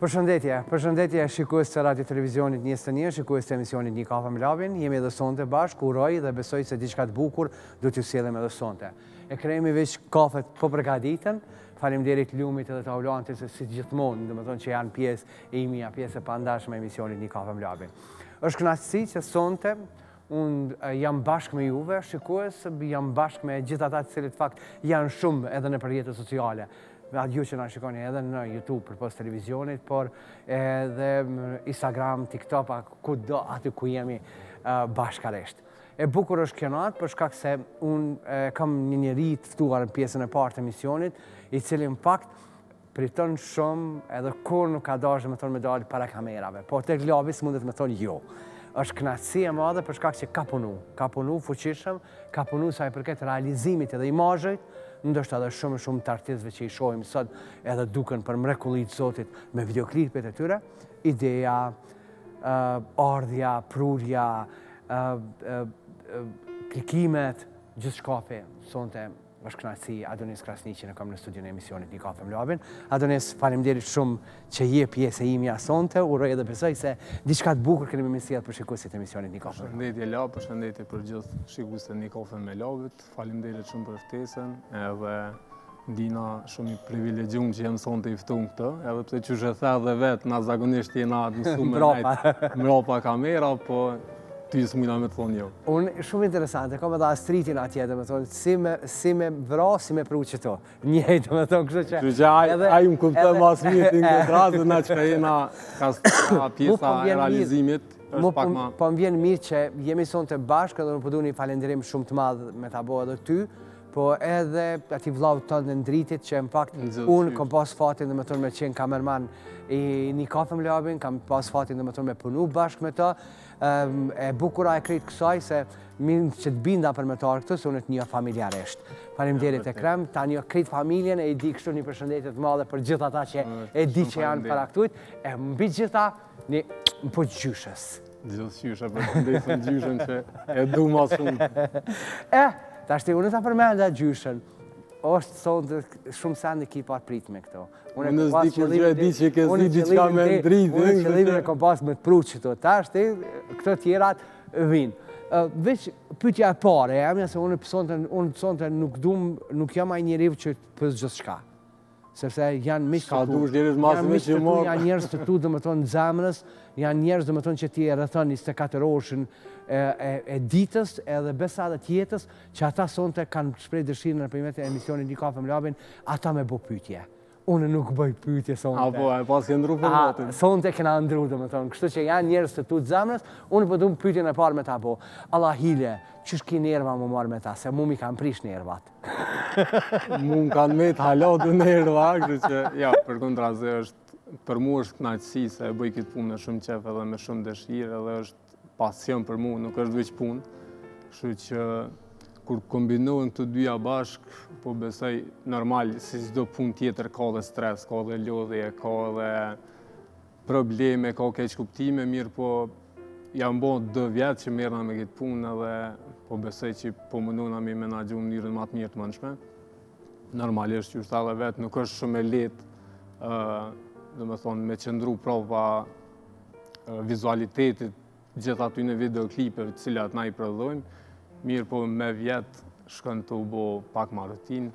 Përshëndetje, përshëndetje shikues të Radio Televizionit 21, shikues të emisionit Një Kafe me Labin. Jemi edhe sonte bashkë, uroj dhe besoj se diçka të bukur do t'ju sjellim edhe sonte. E kremi veç kafet po përgatiten. Faleminderit Lumit edhe Taulantit se si gjithmonë, domethënë që janë pjesë e imja, pjesë e pandashme e emisionit Një Kafe me Labin. Është kënaqësi që sonte unë jam bashkë me juve, shikues, jam bashkë me gjithë ata të cilët fakt janë shumë edhe nëpër rrjete sociale. Atë ju që na shikoni edhe në YouTube përpos televizionit, por edhe Instagram, TikTok, a kudo aty ku jemi bashkarisht. E bukur është kjo natë për shkak se unë kam një njeri të ftuar në pjesën e parë të emisionit, i cili në fakt priton shumë edhe kur nuk ka dashur me thonë me dalë para kamerave. Po tek Labi s'mundet me thonë jo. Është kënaqësi e madhe për shkak që ka punu, ka punu fuqishëm, ka punu sa i përket realizimit edhe imazhit, ndoshta edhe shumë shumë të artistëve që i shohim sot edhe duken për mrekulli të Zotit me videoklipet e tyre, ideja, ardhja, prurja, klikimet, gjithçkafi, sonte është kënaqësi Adonis Krasniqi e kam në studion e emisionit Një Kafe me Labin. Adonis, faleminderit shumë që je pjesë e imja sonte, uroj edhe besoj se diçka të bukur keni me sjellë për shikuesit e emisionit Një Kafe me Labin. Përshëndetje Lab, përshëndetje për gjithë shikuesit e Një Kafe me Labit. Faleminderit shumë për ftesën, edhe ndihna shumë i privilegjum që jam sonte i ftum këtu, edhe pse qysh e the edhe vetë, na zakonisht jena të mësu me nejt mrapa kamera, po ty s'mujna me të thonë jo. Unë, shumë interesante, kam edhe Astritin atje, dhe me thonë, si me, si me vra, si me pru qëto. Njëjtë, dhe me thonë, kështu që... Kështu që ai, ai më kupton ma s'miri në këtë rast, dhe na që jena ka pjesa po e realizimit, është pak ma... Po më vjen mirë që jemi sonte bashkë edhe unë po du një falenderim shumë të madh me ta bo edhe ty, po edhe atij vllaut tënd Ndritit që në fakt unë kom pas fatin dhe me thonë me qenë kamerman i Një Kafe me Labin, kam pas fatin dhe me thonë me punu bashkë me të, e bukura e krejt kësaj se mi që të binda për me të ardhë këtu, se unë të njoh familjarisht. Faleminderit Ekrem, ta njoh krejt familjen e i di kështu një përshëndetje të madhe për gjithë ata që e di që janë para këtujt, e mbi gjitha një po gjyshes. Gjithë gjyshe, përshëndesim gjyshen që e du ma shumë. E, tashti unë ta përmenda gjyshen, është sonte shumë sende ki pa prit me këto. Unë e s'di kurgjë e di që ke zi diçka me Ndritin. Unë qëllimin e kom pas me të pru qëto. Tashti, këto tjerat vinë. Veç pyetja e parë e jemja se unë sonte, unë sonte nuk dum, nuk jam ai njeriu që të pys gjithçka. Sepse janë miq të tu, janë miq të tu, janë njerëz të tu, domethonë zemrës, janë njerëz domethonë që ti e rrethon 24 orëshin e, e, e ditës edhe besa edhe të jetës, që ata sonte kanë shpreh dëshirën nëpërmjet emisionit Një Kafe me Labin, ata me bo pyetje. Unë nuk bëj pyetje sonte. Apo, e pas ke ndru formatin. Sonte kena ndru, domethonë. Kështu që janë njerëz të tu të zemrës, unë po du pyetjen e parë me ta bo. Allah hile, qysh ki nerva me u marrë me ta, se mu mi kanë prish nervat. Mu më kanë met hala do nerva, kështu që, ja, përkundrazi është, për mu është kënaqësi se e bëj këtë punë me shumë qef edhe me shumë dëshirë edhe është pasion për mu, nuk është veç punë. Kështu që kur kombinohen këto dyja bashkë, po besoj normal si çdo punë tjetër ka dhe stres, ka dhe lodhje, ka dhe probleme, ka keqkuptime, mirëpo janë bo do vjetë që merrna me këtë punë edhe po besoj që po mundona me menaxhu në mënyrën ma të mirë të mundshme. Normalisht, qysh edhe vetë, nuk është shumë e lehtë, domethonë, me qëndru prapa vizualitetit gjithë atyne videoklipeve të cilat na i prodhojmë, mirëpo me vjetë shkon tu u bo pak ma rutinë.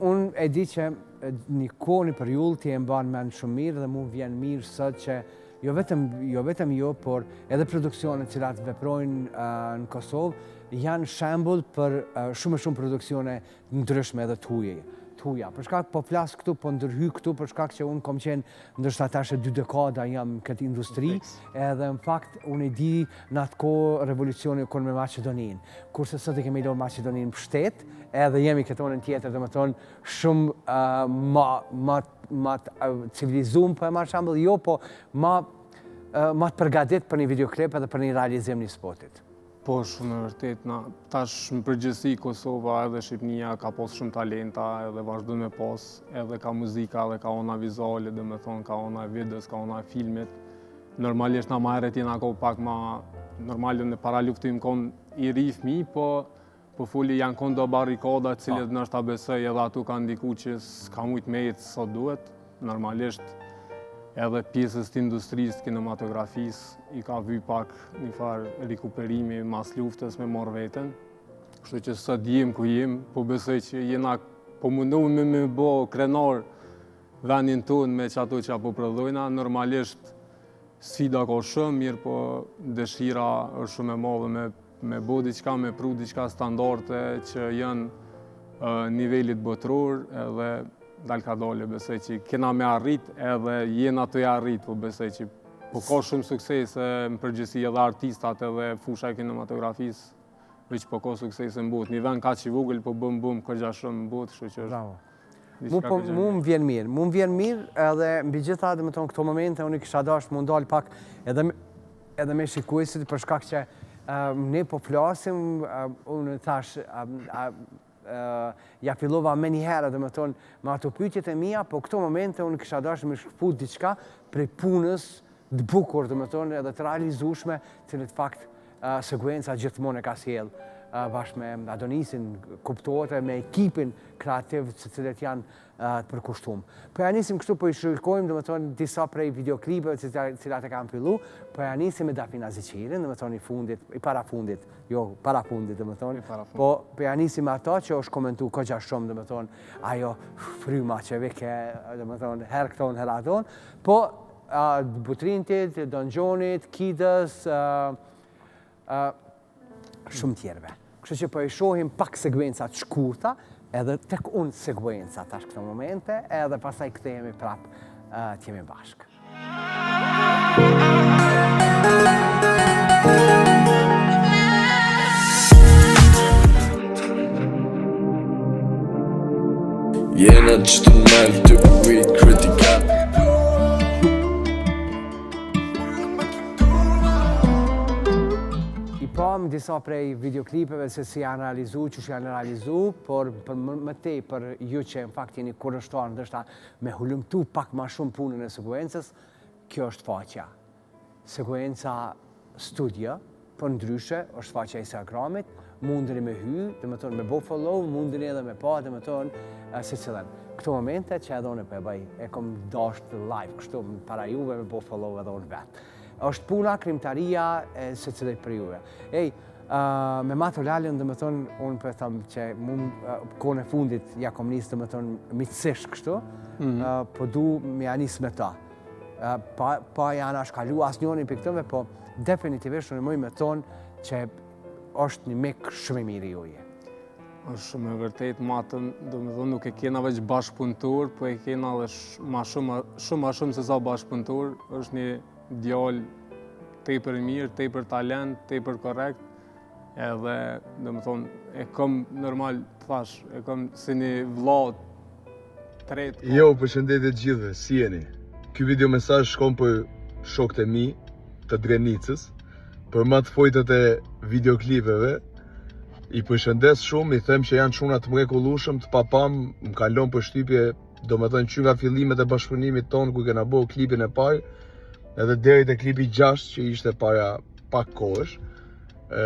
Unë e di që një kohë një periudhë ti e mban mend shumë mirë dhe mu vjen mirë sot që jo vetëm jo vetëm jo, por edhe produksionet cilat veprojnë në Kosovë janë shembull për shumë e shumë produksione ndryshme edhe të huaja. Të huaja. Për shkak po flas këtu, po ndërhyj këtu për shkak që unë kom qenë ndoshta tash e dy dekada jam në këtë industri, edhe në fakt unë e di në atë kohë revolucioni u kon me Maqedoninë. Kurse sot e kemi lënë Maqedoninë n'shtet, edhe jemi këtë anën tjetër, domethënë shumë uh, ma ma ma të civilizum po e marr shembull, jo, po ma uh, ma të përgatit për një videoklip edhe për një realizim një spotit. Po, shumë e vërtet, na, tash në përgjithësi Kosova edhe Shqipnia ka pas shumë talenta edhe vazhdon me pas, edhe ka muzika, edhe ka ona vizuale, domethonë, ka ona e videos, ka ona e filmit. Normalisht na ma herët jena kon pak ma, normal në paraluftë jam kon i ri fmi, po po foli janë kon do barrikada, të cilët po. ndoshta besoj edhe ato kanë ndiku që s'ka mujtë me ecë sa duhet. Normalisht. Edhe pjesës të industrisë të kinematografisë i ka vy pak një farë rikuperimi mas luftës me marrë veten. Kështu që sot jem ku jem, po besoj që jena po mundohemi me bo krenar vendin tonë me qato që po prodhojna. Normalisht sfida ka shumë, mirëpo dëshira është shumë e madhe me, me bo diçka, me pru diçka standarde që janë nivelit botëror edhe Dal ka dale, besoj që kena me arrit edhe jena tu e arrit, po besoj që po ka shumë suksese në përgjithësi edhe artistat edhe fusha e kinematografisë, veç po ka suksese në botë. Një vend kaq i vogël, po bën bum kogja shumë në botë, kështu që është. Bravo. Mu, po, mu më vjen mirë, mu më vjen mirë edhe mbi gjitha domethonë këto momente, unë kisha dashtë m'u ndalë pak edhe me, edhe me shikuesit për shkak që uh, ne po flasim, uh, unë thash, uh, uh, ja fillova menjëherë, domethonë, me ato pyetjet e mia, po këto momente unë kisha dashur me shkëput diçka prej punës të bukur, domethonë, edhe të realizueshme, cilët fakt sekuenca gjithmonë e ka sjell bashkë me Adonisin, kuptohet me ekipin kreativ të cilët janë të përkushtum. Po ja nisim kështu, po i shikojmë, domethonë, disa prej videoklipeve të cilat e kanë fillu, po ja nisim me Dafina Zeqirin, domethonë, i fundit, i parafundit, jo, parafundit, domethonë, po, po ja nisim me ato që është komentu kogja shumë, domethonë, ajo fryma që vike, domethonë, herë këton, herë aton, po, Butrintit, Don Gjonit, Kidës, shumë tjerëve. Kështu që po i shohim pak sekuenca të shkurta, edhe tek unë sekuenca tash këto momente, edhe pastaj kthehemi prap të jemi bashkë. Jena qëtu nalt tu prit kritikat I pamë disa prej videoklipeve se si janë realizu, qysh janë realizu, por për më tej për ju që në fakt jeni kurështar ndoshta me hulumtu pak ma shumë punën e sekuencës, kjo është faqja. Sekuenca Studio, përndryshe, është faqja e Instagramit, mundeni me hy, domethonë me bo follow, mundeni edhe me pa, domethonë, secilën. Këto momente që edhe unë po e bëj, e kom dasht live, kështu para juve me bo follow edhe unë vetë. është puna, krijimtaria e secilit prej juve. Ej, me Mato Lalën, domethonë, unë po e tham që mu kohën e fundit ja kom nisë, domethonë, miqësisht kështu, mm -hmm. po du me ja nisë me ta. Pa, pa ja anashkalu asnjonin prej këtyne, po definitivisht unë muj me thonë që është një mik shumë i mirë i juji. Është shumë e vërtet, Matën, domethonë, nuk e kena veç bashkëpunëtor, po e kena dhe ma shumë, shumë ma shumë se sa bashkëpunëtor, është një djalë tepër i mirë, tepër talent, tepër korrekt, edhe, domethonë, e kom normal, thash, e kom si një vlla tretë. Jo, përshëndetje të gjithëve, si jeni? Ky video mesazh shkon për shokët e mi të Drenicës, për më të fortët e videoklipeve. I përshëndes shumë, i them që janë çuna të mrekullueshëm, të papam, më kanë lënë përshtypje, domethënë që nga fillimet e bashkëpunimit tonë kur kena bërë klipin e parë, edhe deri te klipi 6 që ishte para pak kohësh. E,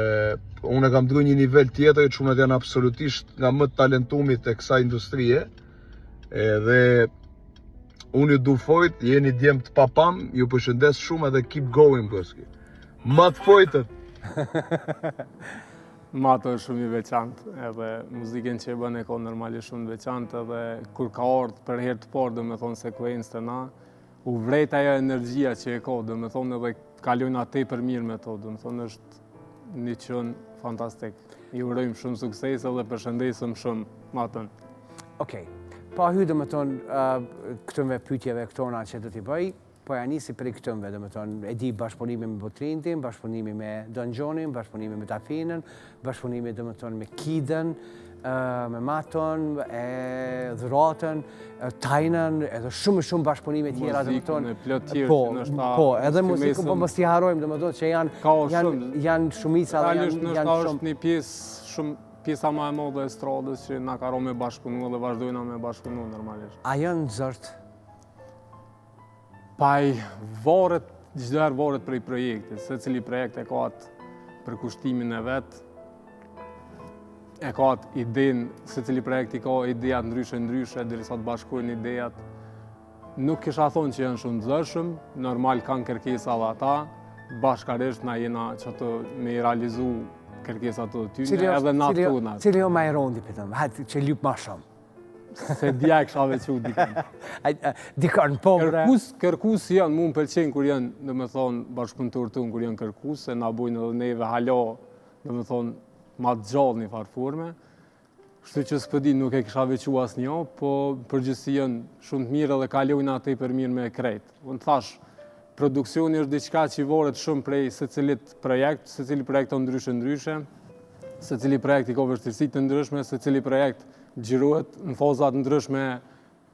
unë e kam ndru një nivel tjetër, çunat janë absolutisht nga më të talentumit e kësaj industrie. Edhe unë ju du fort, jeni djem të papam, ju përshëndes shumë edhe keep going broski. Ma të fortët. Mato është shumë i veçantë, edhe muzikën që e bën e ka normalisht shumë të veçantë, edhe kur ka ardhë për herë të parë, domethonë sekuencë te na, U vrejt ajo energjia që e ka, domethonë edhe kalojna tepër mirë me to, domethonë është një çun fantastik. I urojmë shumë sukses edhe përshëndesim shumë Matën. Okej, pa hy domethonë këtyne pytjeve këtona që do t'i bëj, po ja nisi prej këtyne, domethonë, e di bashkëpunimi me Butrintin, bashkëpunimi me Don Gjonin, bashkëpunimi me Dafinën, bashkëpunimi domethonë me Kidën, me Maton, e Dhuratën, Tajnën, edhe shumë shumë bashkëpunime tjera, domethonë. Muzikën e plot tjerë, po, po, edhe muzikën, po mos t'i harrojmë, domethonë, që janë, janë, janë shumica dhe janë, janë shumë. është një pjesë, shumë, pjesa ma e madhe e estradës që na ka ra me bashkëpunu dhe vazhdojna me bashkëpunu normalisht. A janë zort? Pa i varet, çdo herë varet prej projektit, secili projekt e ka atë përkushtimin e vet, e ka atë idenë, secili projekt i ka idejat ndryshe ndryshe, derisa të bashkojnë idejat. Nuk kisha thonë që janë shumë të zëshëm, normal kanë kërkesa dhe ata, bashkarisht na jena qato me i realizu kërkesat të tyne, edhe na tonat. Cili o ma i rondi, pëtëm, hajtë që lypë ma shumë? S'e di a e kisha veçu dikën. Dikën, po bre. Kërkus, kërkus janë, mu më pëlqen kur janë, domethonë, bashkëpunëtorë tonë, kur janë kërkus, se na bojnë edhe neve hala, domethonë, ma të gjallë një farë forme. Kështu që s'po di, nuk e kisha veçu asnjë, po përgjithësi janë shumë të mirë edhe kalojnë tepër mirë me krejt. Unë thash, produksioni është diçka që varet shumë prej secilit projekt, secili projekt o ndryshe ndryshe, secili projekt i ka vështirësi të ndryshme, secili projekt xhirohet në faza të ndryshme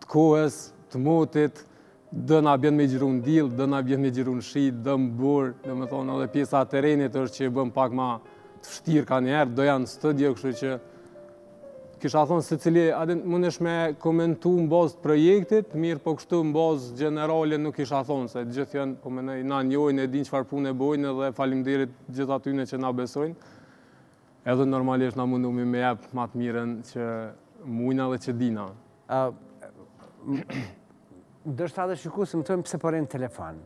të kohës, të motit, do na bjen me xhiru në diell, do na bjen me xhiru në shi, do në borë, domethonë edhe pjesa e terrenit është që e bën pak ma të vështirë kanjëherë, do janë në studio, kështu që kisha thonë secili, a din, mundesh me komentu në bazë të projektit, mirë po kështu në bazë gjenerale nuk kisha thonë, se gjithë janë, po menoj, na njojnë, e dinë çfarë punë e bojnë edhe faleminderit gjithë atyne që na besojnë. Edhe normalisht na mundohemi me jep ma të mirën që mujna dhe që dina. Ndoshta edhe shikuesit më thojnë pse po rrin në telefon.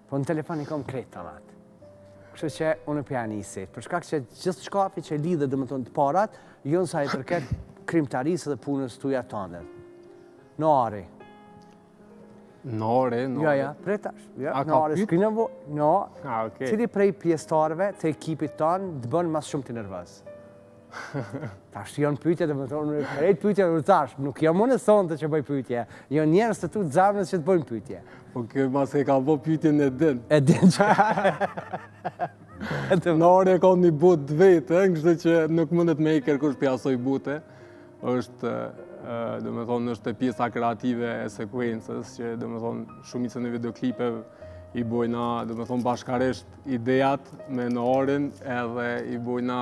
Po në telefon i kom krejt tanat. Kështu që unë po ja nisi. Për shkak që gjithçkafi që lidhet domethonë të parat, jonë sa i përket krijimtarisë dhe punës tuja tande. Nari. Nari, nari. Ja, ja, prit tash. Ja, nari, s'ki nevojë. No. A, okej. Cili prej pjesëtarëve të ekipit tanë të bën ma shumë ti nervoz? Tash janë pyetje, domethonë, krejt pyetje, unë tash, nuk jam unë sonte që bëj pyetje, janë njerëz të tu të zemrës që të bëjnë pyetje. Po kjo mas e ka bo pyetjen e din. E din që... Nari e ka një botë të vetë, kështu që nuk mundet me i kërkush prej asoj bote. është, domethonë, është pjesa kreative e sekuencës, që domethonë, shumicën e videoklipeve i bojna, domethonë, bashkarisht idejat me Narin, edhe i bojna,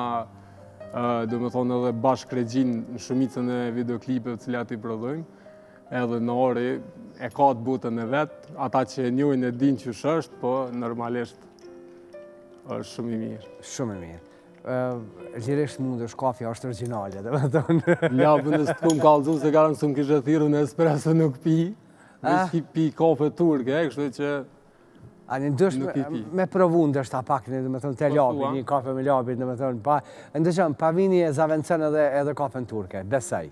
domethonë, edhe bashkë në shumicën e videoklipeve të cilat i prodhojmë, edhe Nari e ka të botën e vet, ata që e njohin e din qysh është, po normalisht është shumë i mirë. Shumë i mirë. Lirisht mundesh, kafja është origjinale, domethonë. Ja, për nësë të kum kallëzu se garant s'më kishe thirrë në espresso nuk pi, ah. veç pi kafe turke, kështu që A një ndosh me provu ndoshta pak, domethonë, te po, Labi, një kafe me Labi, domethonë, pa, ndëshëm, pa vini e zavencën edhe, edhe kafen turke, besaj.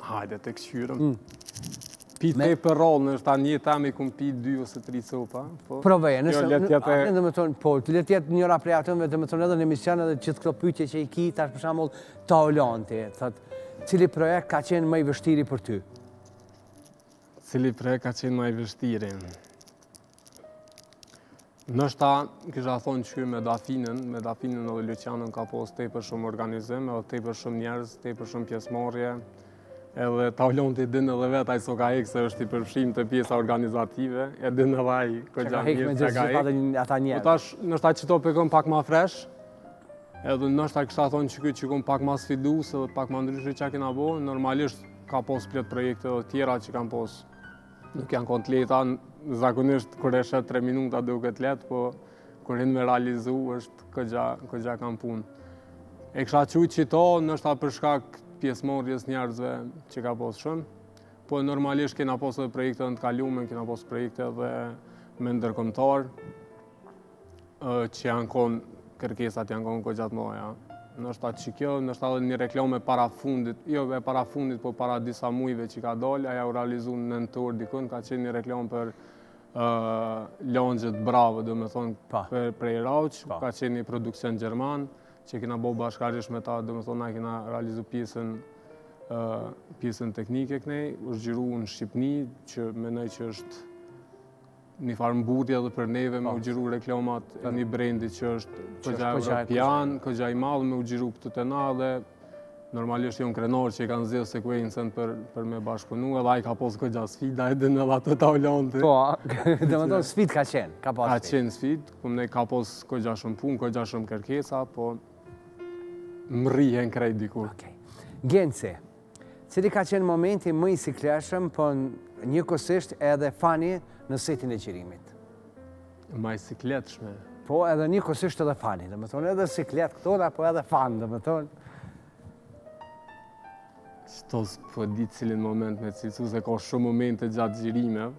Hajde të këqyrëm. Mm. Pi tepër rrallë, ndoshta një tami kum pi dy ose tri copa. Po. Provoje, nëse, jo, le të jetë... Domethonë, po, le të jetë njëra prej atyne, domethonë edhe në emision edhe gjithë këto pyetje që i ki, tash për shembull, Taulanti, thot, cili projekt ka qenë më i vështiri për ty? Cili projekt ka qenë më i vështiri? Ndoshta, kisha thonë që me Dafinën, me Dafinën edhe Lucianën ka pos tepër shumë organizim, edhe tepër shumë njerëz, tepër shumë pjesëmarrje, edhe Taulanti din edhe vetë, ai s'o ka hek se është i përfshim te pjesa organizative, e din edhe ai kogja mirë që ka hek. Ata njerëz. Po tash, ndoshta qito pe kom pak ma fresh, edhe ndoshta kisha thonë që ky që kom pak ma sfidus edhe pak ma ndryshe që kena bo, normalisht ka pos plot projekte edhe tjera që kanë pos Nuk janë konë të lehta, zakonisht kur e sheh 3 minuta duket lehtë, po kur hin me realizu është kogja, kogja kam punë. E kisha qujtë qito, ndoshta për shkak pjesëmarrjes njerëzve që ka pos shumë, po normalisht kena pos edhe projekte në të kalumen, kena pos projekte edhe me ndërkombëtar, që janë konë, kërkesat janë konë kogja të mëdha. Ndoshta që kjo, ndoshta edhe një reklame para fundit, jo e para fundit, po para disa mujve që ka dalë, aja u realizu në nëntor dikun, ka qenë një reklamë për lëngjet Bravo, domethonë, për prej Rauch, ka qenë një produksion gjerman, që kena bo bashkarisht me ta, domethonë, na kena realizu pjesën pjesën teknike kënej, është xhiru në Shqipni, që menoj që është një farë mburrje edhe për neve me u xhiru reklamat e një brendi që është kogja europian, kogja i madh me u xhiru këtu te na dhe normalisht jam krenar që i kanë zgjedhë sekuencën për, për me bashkëpunu edhe ai ka pos kogja sfida edhe në atë Taulanti. Po, domethonë sfidë ka qenë, ka pas sfidë. Ka qenë sfidë, ku ne ka pos kogja shumë punë, kogja shumë kërkesa, po mrrihen krejt dikur. Okej. Genci, Cili ka qenë momenti më i sikletshëm, po njëkohësisht edhe funny në setin e xhirimit? Ma i sikletshme? Po edhe njëkohësisht edhe funny, domethonë edhe siklet këto, po edhe fun, domethonë. Qëto s'po di cilin moment me cilësu, se ka shumë momente gjatë xhirimeve.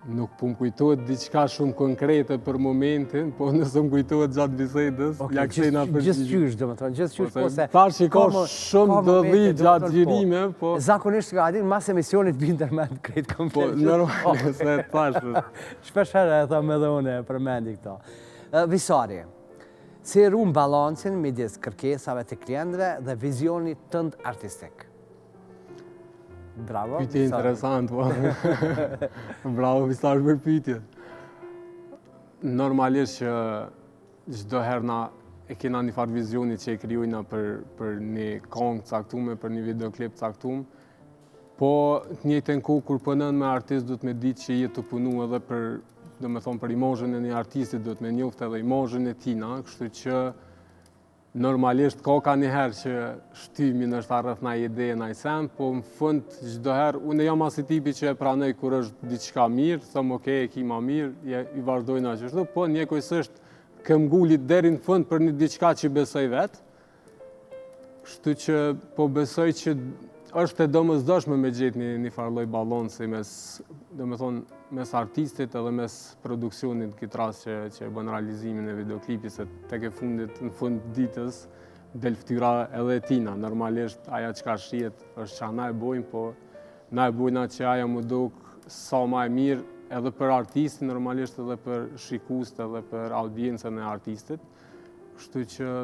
Nuk po më kujtohet diçka shumë konkrete për momentin, po nëse më kujtohet gjatë bisedës, okay, ja kthejna përgjigje. Gjithqysh, domethënë, gjithqysh, po, po se... Thash që ka shumë ndodhi gjatë po. xhirimeve, po... Zakonisht, ka din, mas emisionit bjen ndërmend krejt komplet. Po, normal, se e thash. Shpesh herë e them edhe unë e përmendi këto. Visari, si e run balancin midis kërkesave të klientëve dhe vizionit tënd artistik? Bravo. Pyetje interesant, po. Bravo, Visar për pyetje. Normalisht që çdo herë na e kena një farë vizioni që e krijojna për, për një kongë caktume, për një videoklip caktume, po të njëjtën kohë kur punon me artist duhet me ditë që je tu punu edhe për, domethonë, për imazhin e një artistit, duhet me njoftë edhe imazhin e tina, kështu që Normalisht ka kanjëherë që shtymi ndoshta rreth naj ide naj sen, po në fund çdo herë unë jam asi tipi që e pranoj kur është diçka mirë, them ok, e ki ma mirë, je, i vazhdojna qështu, po njëkohësisht këmbguli deri në fund për një diçka që besoj vetë. Kështu që po besoj që është e domosdoshme me gjetë një, një farë lloj balansi mes, domethonë, mes artistit edhe mes produksionit në këtë rast që, që e bën realizimin e videoklipit, se tek e fundit në fund ditës del fytyra edhe e tina. Normalisht ajo çka shihet është që na e bojmë, po na e bojna që ajo m'u duk sa ma e mirë edhe për artistin, normalisht edhe për shikuesit edhe për audiencën e artistit. Kështu që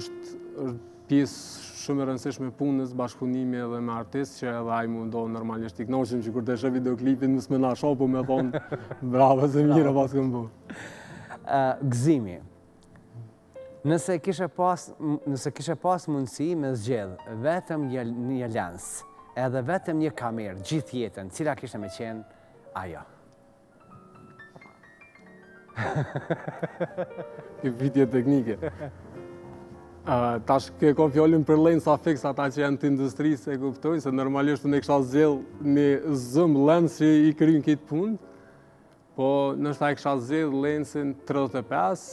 është, është pjesë shumë e rëndësishme e punës, bashkëpunimi edhe me artist, që edhe ai m'u ndje normalisht i kënaqur që kur të sheh videoklipin mos me na sha, po me thonë bravo se mirë e paskem bo. Gëzimi. Nëse kishe pas, nëse kishe pas mundësi me zgjedh vetëm një, një lens, edhe vetëm një kamerë gjithë jetën, cila kishte me qenë ajo? Një pyetje teknike. Tash ke ka fjalën për lensa fix ata që janë të industrisë e kuptojnë se normalisht unë e kisha zgjedh një zoom lens që i kryn këtë punë. Po ndoshta e kisha zgjedh lensin 35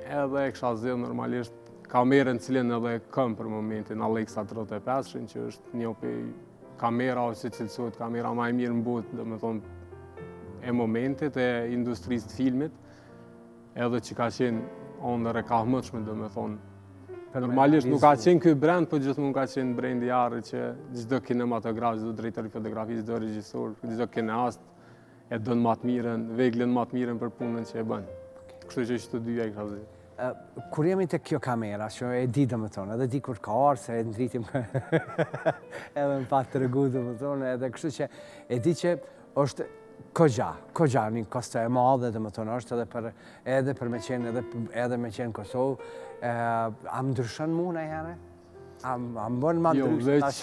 edhe e kisha zgjedh normalisht kamerën cilën edhe kam për momentin Alexa 35 që është një prej kamera ose cilësohet kamera ma e mirë në botë, domethonë, e momentit e industrisë të filmit, edhe që ka qenë ondërr e kahmotshme, domethonë. Normalisht nuk ka qenë ky brend, po gjithmonë ka qenë brendi Arri që çdo kinematograf, çdo drejtor i fotografisë, çdo regjisor, çdo kineast e don ma të mirën, veglën ma të mirën për punën që e bën. Kështu që që të dyja i ka zgjedh. Kur jemi te kjo kamera, që e di domethonë, edhe di kur ka ardhë, se e ndritim edhe më pat tregu domethonë, edhe kështu që e di që është kogja, kogja një kosto e madhe, domethonë, është edhe për, edhe për me qenë, edhe, edhe me qenë Kosovë, a më ndryshon mu najherë? A më bën ma jo, ndryshe tash?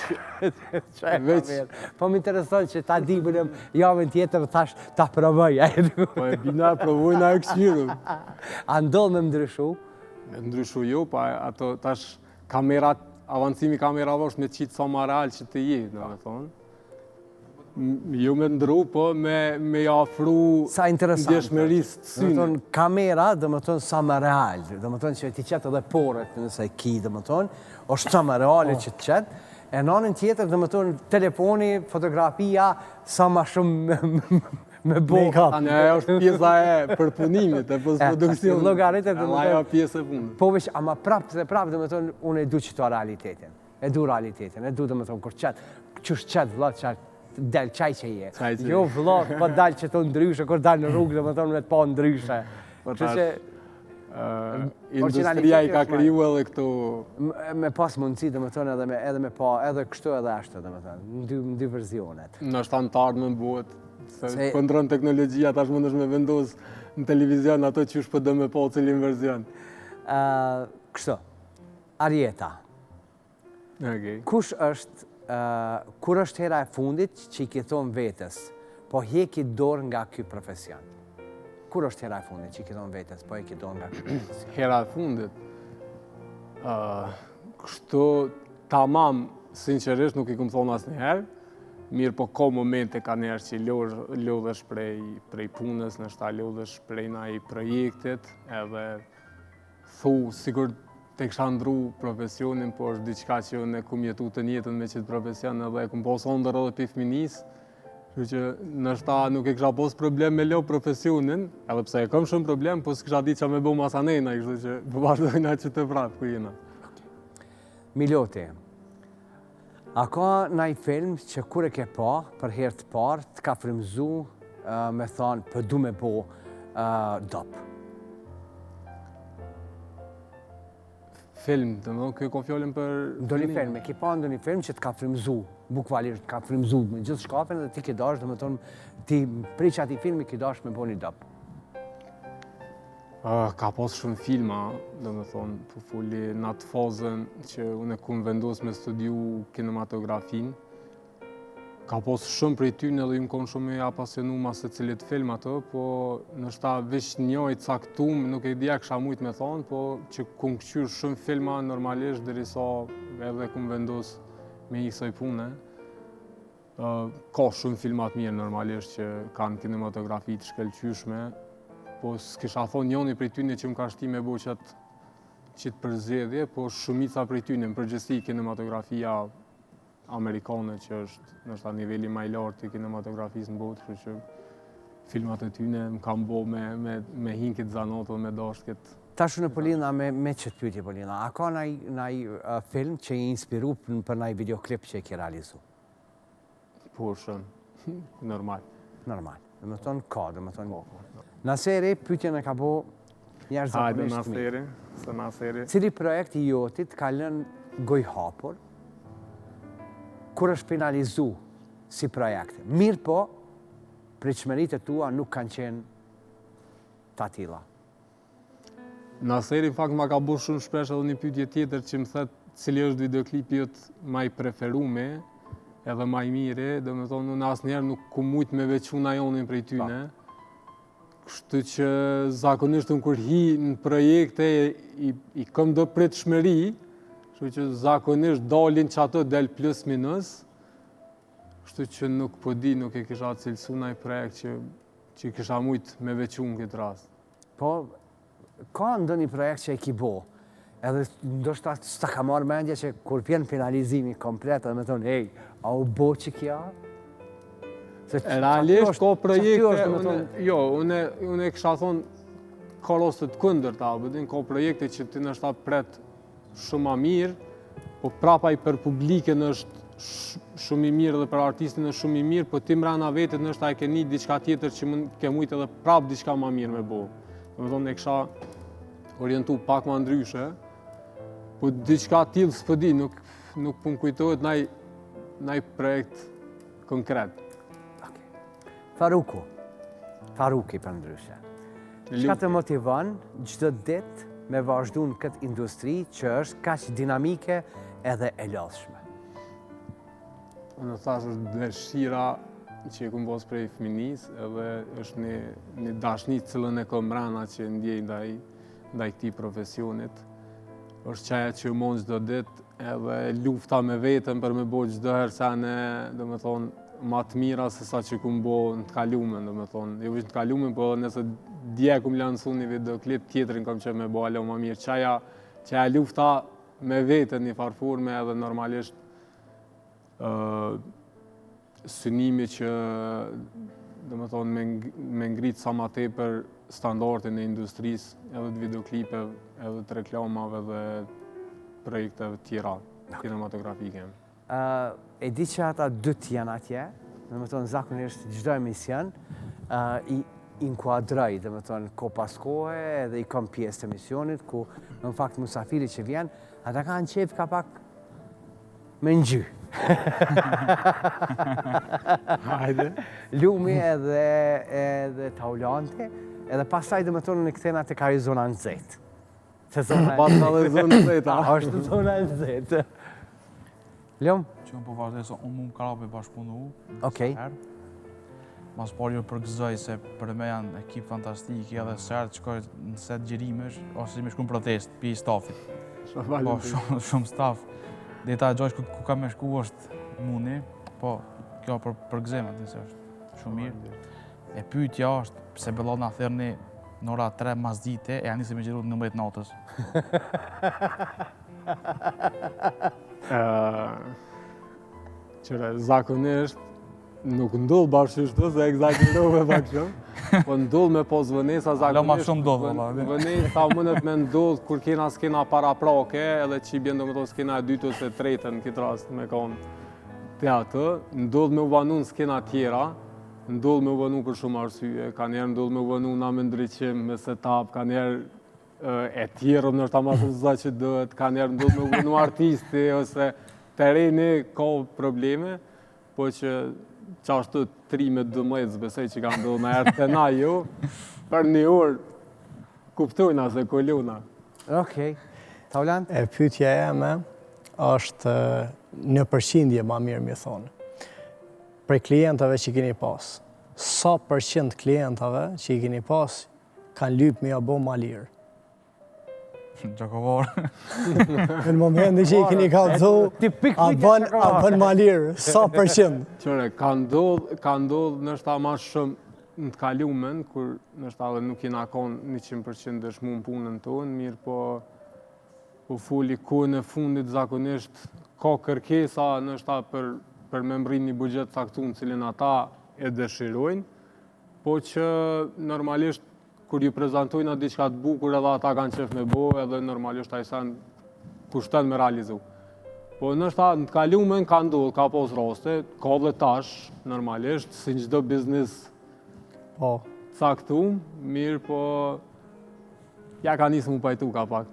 Veç... Po më intereson që ta di bëllëm javën tjetër thash ta provoj. Po e bina e provojna e këqyrim. A ndodh me ndryshu? Me ndryshu jo, pa ato tash kamerat, avancimi kamerave është me qitë sa ma real që të jetë, domethonë. Jo me ndru, po me, me i afru Sa interesant. ndjeshmërisë të synit. Domethonë, kamera, domethonë, sa më real. Domethonë, që t'i qet edhe poret nëse e ki, domethonë, është sa më reale po. që të qet. E në anën tjetër, domethonë, telefoni, fotografia, sa ma shumë me bo. Tani ajo është pjesa e përpunimit, e postproduksionit. Llogaritë, domethonë. Ajo pjesë e punës. Po veç, ama prapë dhe prapë, domethonë, unë e du qëto realitetin. E du realitetin, e du domethonë, kur qet, qysh qet, vlla, qet, del qaj që je. Jo, vlla, po dal që të ndryshe, kur dal në rrugë, domethonë, me të pa ndryshe. Po tash, që, industria i ka kriju edhe këto... Me pas mundësi, domethonë, edhe me, edhe me pa, edhe kështu edhe ashtu, domethonë, në dy, në dy verzionet. Ndoshta në të ardhmen bëhet, se po ndron teknologjia, tash mundesh me vendos në televizion ato qysh po do me pa cilin verzion. Kështu, Arjeta. Okay. Kush është, kur është hera e fundit që i ke thonë vetes, po heki dorë nga ky profesion? Kur është hera e fundit që i ke thonë vetes, po heki dorë nga ky profesion? Hera e fundit? Uh, kështu tamam, sinqerisht, nuk i kom thonë asnjëherë, mirëpo ka momente kanjëherë që lodhesh prej, prej punës, ndoshta lodhesh prej naj projektit, edhe Thu, sikur të kisha ndru profesionin, po është diçka që unë e kum jetu të jetën me qëtë profesion edhe e kum pas ondërr edhe prej fëminisë. Kështu që ndoshta nuk e kisha pos problem me lo profesionin, edhe pse e kam shumë problem, po s'kisha ditë ça me bo masanejna, kështu që po vazhdojna qëtu prapë ku jena. Miloti, a ka naj film që kur e ke pa për herë të parë të ka frymëzu me thonë po du me bo dop? Film, domethonë, kjo ka fjalën për... Ndonjë film, e ke pa ndonjë film që të ka frymëzu, bukvalisht të ka frymëzu me gjithë shkafin dhe ti ke dashtë, domethonë, ti prej qatij filmi ke dashtë me bo një dop. Ka pas shumë filma, domethonë, po foli në atë fazën që unë e kum vendos me studiu kinematografinë, Ka pos shumë prej tyne edhe jom konë shumë i apasionum mas secilit film ato, po ndoshta veç një i caktum, nuk e di a kisha mujtë me thonë, po që kum këqyrë shumë filma normalisht, derisa edhe kum vendos me i kësoj pune. Ka shumë filma të mirë normalisht që kanë kinematografi të shkëlqyshme, po s'kisha thonë njoni prej tyne që më ka shti me bo qatë qitë përzgjedhje, po shumica prej tyne, në përgjithësi kinematografia amerikane që është ndoshta niveli ma i lartë i kinematografisë në botë, kështu që filmat e tyne më kanë bo me, me, me hi n'këtë zanat dhe me dashtë këtë. Tash unë po lidhna me, me qëtë pyetje po lidhna, a ka naj, naj uh, film që je inspiru për, për naj videoklip që e ke realizu? Po, shumë. Normal. Normal. Domethonë ka, domethonë... Po, po. Naseri, pyetjen e ka bo jashtëzakonisht mirë. Hajde, Naseri, se Naseri. Cili projekt i joti të ka lënë gojhapur, kur është finalizu si projekt? Mirëpo, pritshmëritë e tua nuk kanë qenë të atilla. Naseri në fakt ma ka bo shumë shpesh edhe një pyetje tjetër që më thet cili është videoklipi jot ma i preferumi edhe ma i miri, domethonë unë asnjëherë nuk kum mujt me veçu najonin prej tyne. Kështu që zakonisht unë kur hi në projekte i, i kom do pritshmëri, kështu që zakonisht dalin qato del plus minus, kështu që nuk po di, nuk e kisha cilësu naj projekt që, që kisha mujt me veçu në këtë rast. Po, ka ndonjë projekt që e ki bo, edhe ndoshta s'ta ka marrë mendja që kur vjen finalizimi komplet, edhe me thonë, ej, a u bo qikjo? Se Realisht ka projekte, unë, jo, unë, unë e kisha thonë, ka raste të kundërta, po din, ka projekte që ti ndoshta pret shumë ma mirë, po prapa ai për publikën është shumë i mirë dhe për artistin është shumë i mirë, po ti mrena vetit ndoshta e ke ni diçka tjetër që mund ke mujtë edhe prap diçka ma mirë me bo. Domethonë, e kisha orientu pak ma ndryshe, po diçka tillë s'po di, nuk, nuk po më kujtohet naj, naj projekt konkret. Faruku, Faruki përndryshe. Çka të motivon çdo ditë me vazhdu në këtë industri që është kaq dinamike edhe e lodhshme? Unë thashë është dëshira që e kum pas prej fëminisë edhe është një, një dashni të cilën e kom mrena që e ndjej ndaj, ndaj këtij profesionit. Është qajo që mon çdo ditë edhe lufta me veten për me bo çdo herë sene, domethonë, ma të mira se sa që kum bo në të kalumen, domethonë, jo veç në të kalumen, po edhe nëse dje kum lansu një videoklip, tjetrin kam qef me bo hala ma mirë. Qaja, qaja lufta me veten një farë forme edhe normalisht uh, synimi që domethonë me, me ngrit sa ma tepër standardin e industrisë edhe të videoklipeve, edhe të reklamave dhe projekteve tjera kinematografike. E di që ata dytë janë atje, domethonë zakonisht çdo emision, i inkuadroj, domethonë kohë pas kohe edhe i kom pjesë të emisionit, ku në fakt musafiri që vjen, ata kanë qejf ka pak me ngjy. Hajde. Lumi edhe, edhe Taulanti, edhe pastaj domethonë në kthena te ajo zona e nxehtë. Se zona e nxehtë. Pastaj zona e nxehtë. Është zona e nxehtë. Lum? Që unë po vazhdoj se unë mund ka me bashkëpunu. Okej. Ma s'pari ju përgëzoj se për me janë ekip fantastike edhe sa herë të shkoj në set xhirimesh, ose me shku në protestë, pi stafit. Shumë po, shumë, shumë staf. Dhe ta gjosh ku, ku ka me shku është muni, po kjo për përgëzim atë se është shumë mirë. E pyetja është pse vëlla na thirrni në ora 3 mas dite e janë nisë me xhiru në 11 natës. Qyre, zakonisht. Nuk ndodh bash qështu, se ekzagjerove pak shumë, po ndodh me pos vonesa zakonisht. Ma shumë ndodh, valla. Vonesa mundet me ndodh kur kena skena paraprake, edhe që i bjen domethonë skena e dytë ose e tretë në këtë rast me konë te atë, ndodh me u vonu në skena tjera, ndodh me u vonu për shumë arsye, ka njerë ndodh me u vonu na me ndriçim, me setup, ka njerë e tjerë, ndoshta ma shumë se që duhet, ka njerë ndodh me u vonu artisti, ose tereni ka probleme, Po që qashtu 3 me 12, s'besoj që ka ndodhë naherë te na jo, për një orë, kuptojna se koluna. Okej. Taulant? E pyetja eme është në përqindje ma mirë me thonë. Prej klientave që keni pas, sa përqind klientave që i keni pas, kanë lypë me ja bo ma lirë? Gjakovar. Në momentin që i keni kallzu, a bën, a bën ma lirë, sa përqind? Qyre, ka ndodhë, ka ndodhë ndoshta ma shumë në të kalumen, kur ndoshta edhe nuk jena konë 100% dëshmu në punën tonë, mirë po po foli kohën e fundit zakonisht ka kërkesa ndoshta për, për me mrri një buxhet caktum cilin ata e dëshirojnë, po që normalisht Kur ju prezantojna diçka të bukur edhe ata kanë qef me bo edhe normalisht ai sen kushton me realizu. Po ndoshta në të kalumen ka ndodhë, ka pos raste, ka dhe tash, normalisht, si në çdo biznis po. caktum, mirë po ja ka nisë mu pajtu ka pak.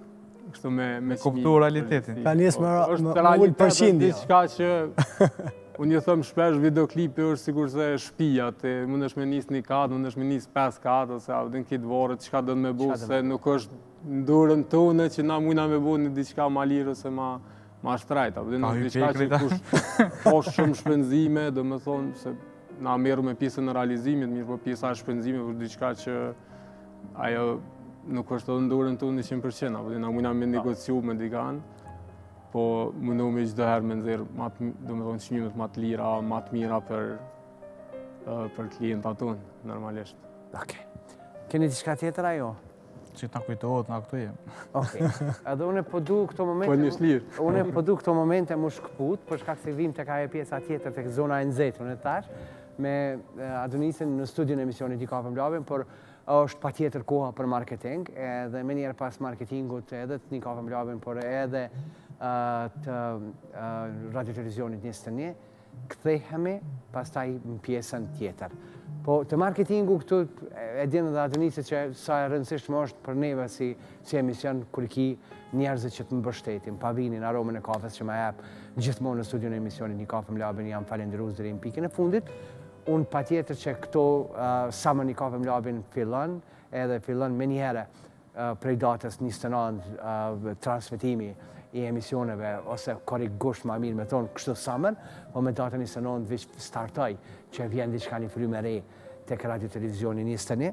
Kështu me me kuptu realitetin. Ka nisë me me ul përqindja. Diçka që unë ju them shpesh videoklipi është sikurse shtëpia, ti mundesh me nis një kat, mundesh me nis pesë kat ose a din krejt varet çka don me bu se nuk është në dorën tonë që na mujna me bu një diçka ma lirë ose ma ma shtrejt, apo din është diçka që kush ka shumë shpenzime, domethonë se na merremi me pjesën e realizimit, mirë po pjesa e shpenzimeve është diçka që ajo nuk është edhe në dorën tonë 100%, apo na mujna me negociu me dikan, po mundohemi çdo herë me nxjerr, domethonë, çmimet ma të lira, ma të mira për, për klientat tonë, normalisht. Okej. Keni diçka tjetër ajo? Që të na kujtohet, na këtu jem. Okej. Edhe unë po du këto momente... Po një shlirë. Unë po du këto momente mu shkëput, për shkak se vim tek ajo pjesa tjetër, tek zona e nxehtë, unë tash, me Adonisin në studion e emisionit Një Kafe me Labin, por është patjetër koha për marketing, edhe menjëherë pas marketingut edhe të Një Kafe me Labin, por edhe të Radio Televizionit 21, kthehemi pastaj në pjesën tjetër. Po të marketingu këtu e din edhe Adonisi që sa e rëndësishme është për neve si, si emision kur ki njerëzit që të mbështetin, Pavinin, aromën e kafes që ma jep gjithmonë në studion e emisionit Një Kafe me Labin, jam falenderues deri në pikën e fundit. Unë patjetër që këto uh, summer Një Kafe me Labin fillon, edhe fillon menjëherë prej datës 29 transmetimi i emisioneve ose korrik gusht ma mirë me thonë kështu summer, po me datën 29 veç startoj që vjen diçka një frymë e re tek radio televizioni 21,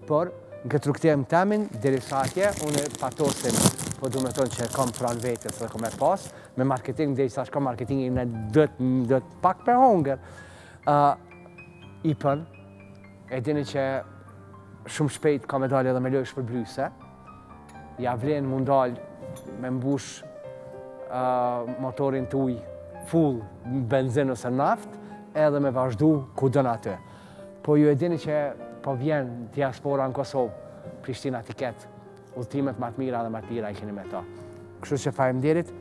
por në këtë rrugëtim temin, deri sa atje, unë Fatosin, po du me thonë që e kam pranë vetes dhe kom e pas, me marketing, deri sa shkom marketingi në do të pak për hongër. Uh, I pën, e dini që shumë shpejt ka me dalë edhe me lojë shpërblyse, ja vlen mu ndal me mbush uh, motorin tuj full benzin ose naft, edhe me vazhdu ku don aty. Po ju e dini që po vjen diaspora në Kosovë, Prishtina Ticket, udhëtimet ma të mira dhe ma të lira i keni me to. Kështu që faleminderit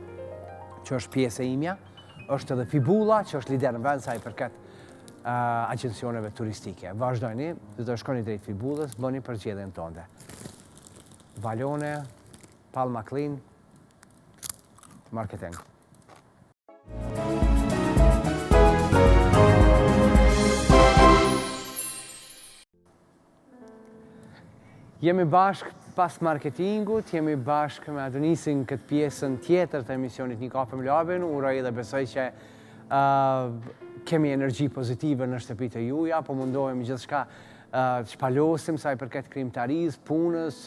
që është pjesë e imja, është edhe Fibula që është lider në vend sa i përket agjencioneve turistike. Vazhdojni, do të shkoni drejt Fibulës, bëni përzgjedhjen tonde. Valone, Palma Clean, Marketing. Jemi bashkë pas marketingut, jemi bashkë me Adonisin këtë pjesën tjetër të emisionit Një kafe me Labin, uroj dhe besoj që kemi energji pozitive në shtëpitë e juja, po mundohemi gjithçka të shpalosim sa i përket krijimtarisë, punës,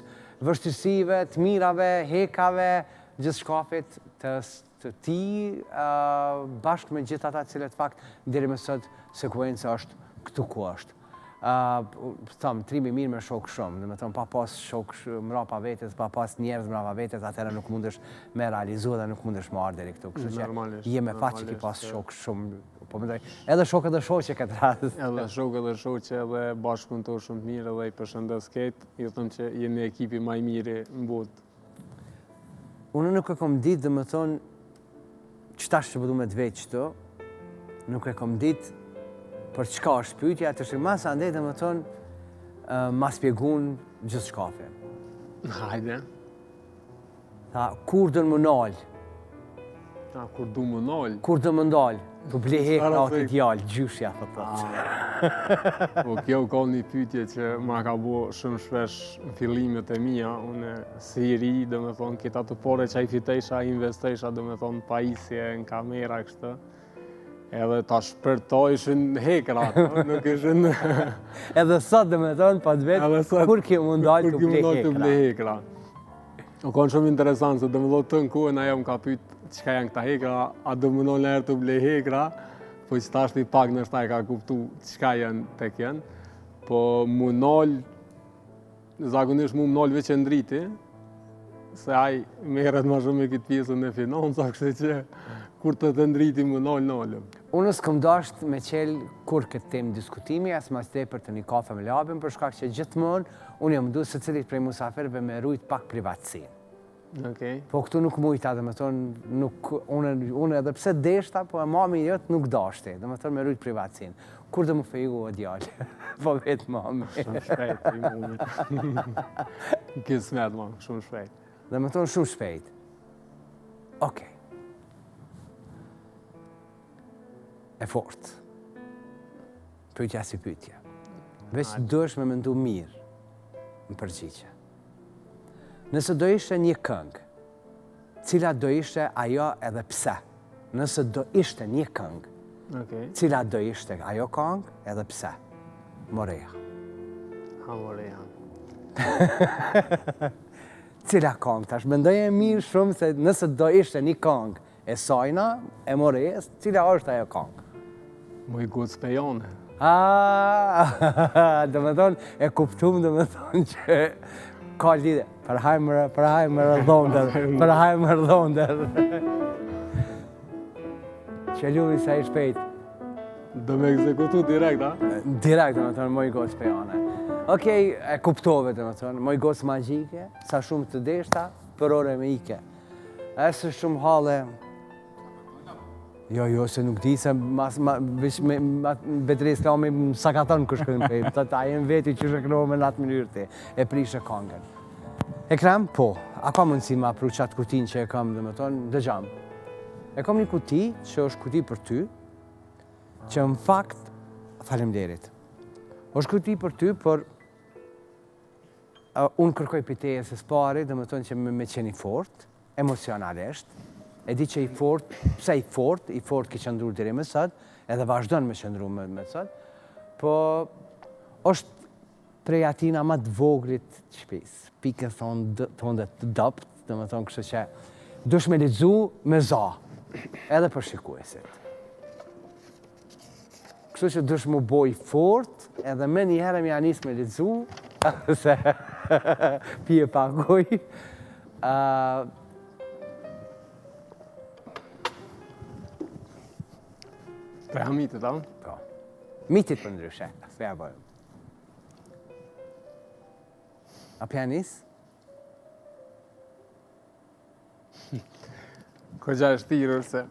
vështirësive, të mirave, hekave, gjithçkafit të të tij, bashkë me gjithë ata të cilët fakt deri më sot sekuenca është këtu ku është. Tham, trimi mirë me shokë shumë, domethonë, pa pas shokë mrapa vetes, pa pas njerëz mrapa vetes, atëherë nuk mundesh me realizu dhe nuk mundesh me ardhë deri këtu. Kështu që je me fat që ki pas shokë shumë, po mendoj, edhe shokë edhe shoqe këtë rast. Edhe shokë edhe shoqe edhe bashkëpunëtorë shumë të mirë edhe i përshëndes krejt, ju them që jemi ekipi ma i miri në botë. Unë nuk e kom ditë, domethonë, qetash që po du me të vetë qëtu, nuk e kom ditë për çka është pyetja, tash masandej, domethonë, ma spjegun gjithçkafi. Hajde. Tha, kur do m'u nalë? A, kur du m'u nalë? Kur do m'u ndalë? Tu ble hekra o ti djalë, gjyshja, po thotë. Ah. Po, kjo ka një pytje që ma ka bo shumë shpesh në fillimet e mija, unë si i ri, domethonë, krejt ato pare që i fitejsha, investejsha, domethonë, pajisje, në kamera, kështu. Edhe tash për to ishin hekra, nuk ishin... Edhe sot, domethonë, po të vet, kur ke m'u ndalë tu ble hekra. U konë shumë interesant, se domethonë tënë kohën ajo më ka pyt çka janë këta hekra, a do m'u nalë najherë tu ble hekra, po që tash një pak ndoshta e ka kuptu çka janë tek janë, po m'u nalë, zakonisht mu më nalë veç Endriti, se ai merret ma shumë me këtë pjesën e financa, kështu që kur të thotë Endriti m'u nalë, nalem. Unë s'kom dasht me qel kurrë këtë temë diskutimi, as ma tepër te një kafe me Labin, për shkak që gjithmonë Unë jam mundu secilit prej musafirëve me rujt pak privatësinë. Okej. Po këtu nuk mujta, domethonë, nuk, unë, unë edhe pse deshta, po e mami jot nuk dashti, domethonë me rujt privatësinë. Kur do m'u feju o djalë? Po vetë mami. Shumë shpejt, i mumit. Kismet, ma, shumë shpejt. Domethonë shumë shpejt. Okej. E fort. Pyetja si pyetje. Veç duhesh me mendu mirë në përgjigje. Nëse do ishte një këngë, cila do ishte ajo edhe pse? Nëse do ishte një këngë, okay. cila do ishte ajo këngë edhe pse? Morea. Ha, Morea. cila këngë? Tash mendoje mirë shumë se nëse do ishte një këngë, E sajna, e Moresë, cila është ajo kangë? Moj gocë pejane. Aaaa, domethonë, e kuptum, domethonë që ka lidhje. Për hajmër, për hajmër dhondër, për hajmër dhondër. Që lumi sa i shpejt. Do me ekzekutu direkt, a? Direkt, domethonë, moj gocë pejane. Okej, e kuptove, domethonë, moj gocë magjike, sa shumë të deshta, për ore me ike. E se shumë halle. Jo, jo, se nuk di se mas, ma, veç me, ma, Bedri Islami sa ka thënë kush kënë pej, të ta jenë veti që shëknohë me në atë mënyrë ti, e prishe kangën. Ekrem, po, a ka mundësi ma pru qatë kutin që e kam, domethonë, dëgjam. E kam një kuti që është kuti për ty, që në fakt, faleminderit. është kuti për ty, por Unë kërkoj prej teje se s'pari, domethonë që me, me qenë i fort, emocionalisht, e di që i fort, pse i fort, i fort ki qëndru deri më sot, edhe vazhdon me qëndru më, më sot, po është prej atina ma të voglit të shpisë, pikën thonë tonde të dobt, domethonë kështu që dush me lexu me za, edhe për shikuesit. Kështu që dush m'u bo i fort, edhe menjëherë me ja nis me lexu, se pije pak ujë. Uh, Prej Hamitit, a? Po. Mitit për ndryshe, se ja bëjmë. A pja nis? Kogja e shtirë se...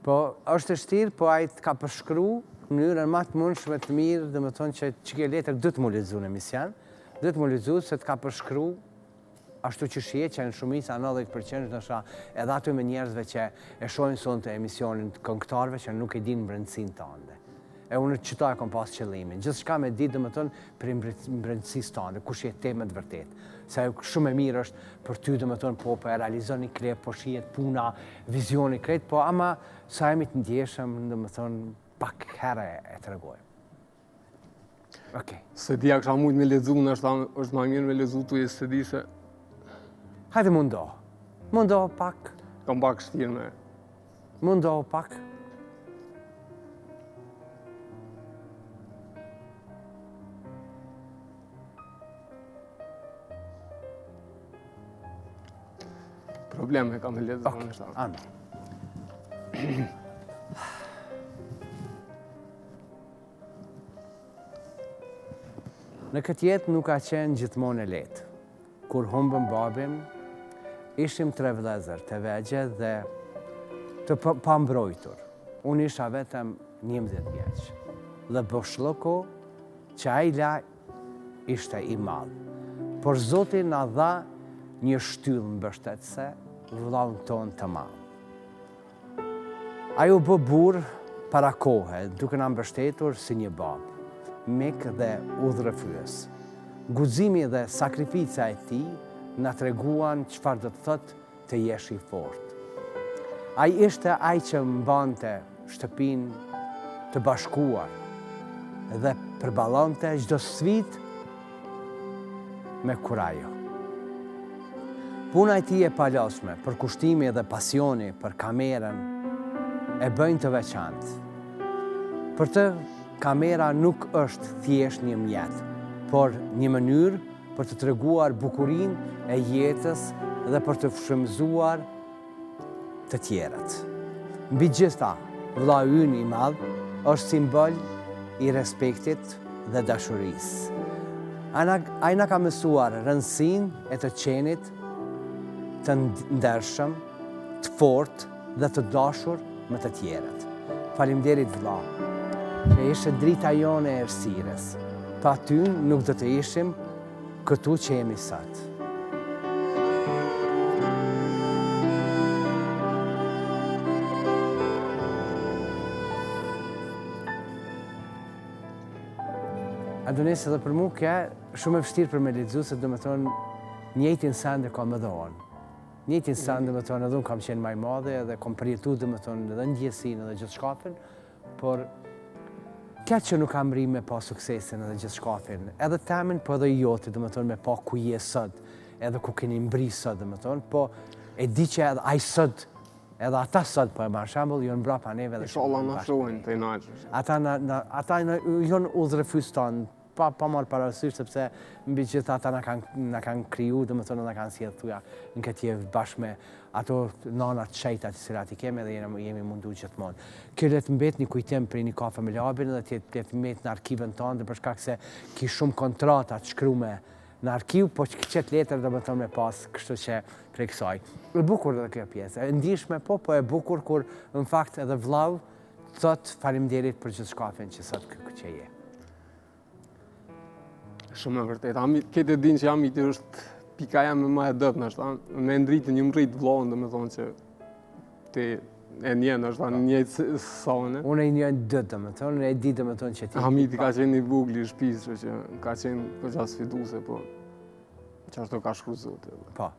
Po, është e shtirë, po ai të ka përshkru në mënyrën ma të mundshme të mirë, domethonë që që kjo letër duhet m'u lexu në emision, duhet m'u lexu se të ka përshkru ashtu që shije që në shumica 90% ndoshta edhe aty me njerëzve që e shohin sonte emisionin të këngëtarëve që nuk e dinë brendësinë tande. E unë qëta e kom pas qëllimin. Gjithçka me ditë, domethonë, prej brendësisë tande, kush je ti me të vërtetë. Se ajo shumë e mirë është për ty, domethonë, po, po e realizon një klip, po shihet puna, vizioni krejt, po ama sa jemi të ndjeshëm, domethonë, pak herë e tregojmë. Okej. S'e di a kisha mujtë me lexu, nështë është ma mirë me lexu tu e s'e di se... Hajde mundo. Mundo pak. Kam pak shtirë me... Mundo pak. Problem e kam me lexu okay. nështë. Anë. Në këtë jetë nuk ka qenë gjithmonë e lehtë. Kur humbëm babin, ishim tre vëllezër të vegjël dhe të pambrojtur. Unë isha vetëm 11 vjeç. Dhe boshllëku që ai la ishte i madh. Por Zoti na dha një shtyllë mbështetëse, vëllaun tonë të madh. Ai u bë burrë para kohe, duke na mbështetur si një babë, mik dhe udhërrëfyes. Guximi dhe sakrifica e tij na treguan çfarë do të thotë të jesh i fortë. Ai ishte ai që mbante shtëpinë të bashkuar dhe përballonte çdo sfidë me kurajo. Puna e tij e palodhshme, përkushtimi dhe pasioni për kamerën e bëjnë të veçantë. Për të, kamera nuk është thjesht një mjet, por një mënyrë për të treguar bukurinë e jetës dhe për të frymëzuar të tjerët. Mbi gjitha, vëllau ynë i madh është simbol i respektit dhe dashurisë. Ai na ka mësuar rëndësinë e të qenit të ndershëm, të fortë dhe të dashur me të tjerët. Faleminderit vëlla, që ishe drita jonë e errësirës. Pa ty nuk do të ishim këtu që jemi sot. Adonis edhe për mu ke shumë e vështirë për me lexu se domethonë njëjtin send e kam edhe unë. Njëjtin send domethonë edhe unë kam qenë ma i madhi edhe kom përjetu domethonë edhe ndjesinë edhe gjithçkafin, por keq që nuk kam mri me pa suksesin edhe gjithçkafin, edhe temin, po edhe joti, domethonë me pa ku je sot, edhe ku keni mbri sot, domethonë, po e di që edhe ai sot, edhe ata sot, po e marr shembull, jonë mbrapa neve dhe Inshallah na shohin të inaqë. Ata na, na, ata na, jonë udhërrëfyes tanë, pa pa marrë parasysh sepse mbi gjitha ata na kanë na kanë kriju, domethënë na kanë sjellë thuja në këtë jetë bashkë me ato nana të shejta të cilat i kemi dhe jemi, jemi mundu gjithmonë. Kjo le të mbet një kujtim prej një kafe me Labin dhe të le të mbet në arkivën tonë dhe për shkak se ki shumë kontrata të shkrume në arkiv, po që qëtë letër domethonë me pas, kështu që prej kësaj. E bukur edhe kjo pjesë, e ndishme po, po e bukur kur në fakt edhe vllau Thot faleminderit për gjithçkafin që sot kë që je. Shumë e vërtetë. Amit, këtë e din që Amiti është pika jeme më e dobët, nështë, me Ndritin jam rritë vllon, domethonë që ti e njeh, nështë, në njëjtë sa unë. Unë e njeh dët, domethonë, unë e di, domethonë që ti... Amiti ka qenë i vogli i shpisë, që ka qenë po sfiduse, po qashtu ka shkru Zoti. Po,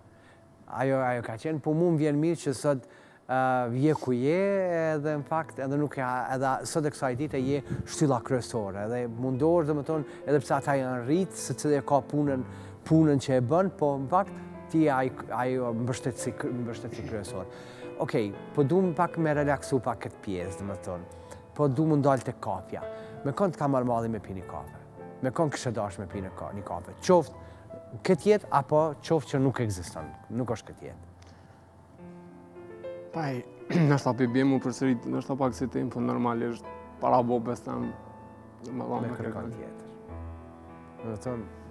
ajo, ajo ka qenë, po mu më vjen mirë që sot je ku je edhe në fakt edhe nuk e edhe sot e kësaj dite je shtylla kryesore edhe mundohesh domethonë edhe pse ata janë rrit secili e ka punën punën që e bën po në fakt ti je ai ai mbështetësi mbështetësi kryesor. Okej, po du më pak me relaksu pak këtë pjesë, domethonë. Po du me ndalë te kafja. Me kon të ka marrë malli me pi një kafe. Me kon kishe dash me pi një kafe. Qoftë këtë jetë apo qoftë që nuk ekziston, nuk është këtë jetë. Pa, nështë po i bje mu përsërit, nështë pak si tim, po normalisht para babës tem, me me kërkon tjetër. Domethonë,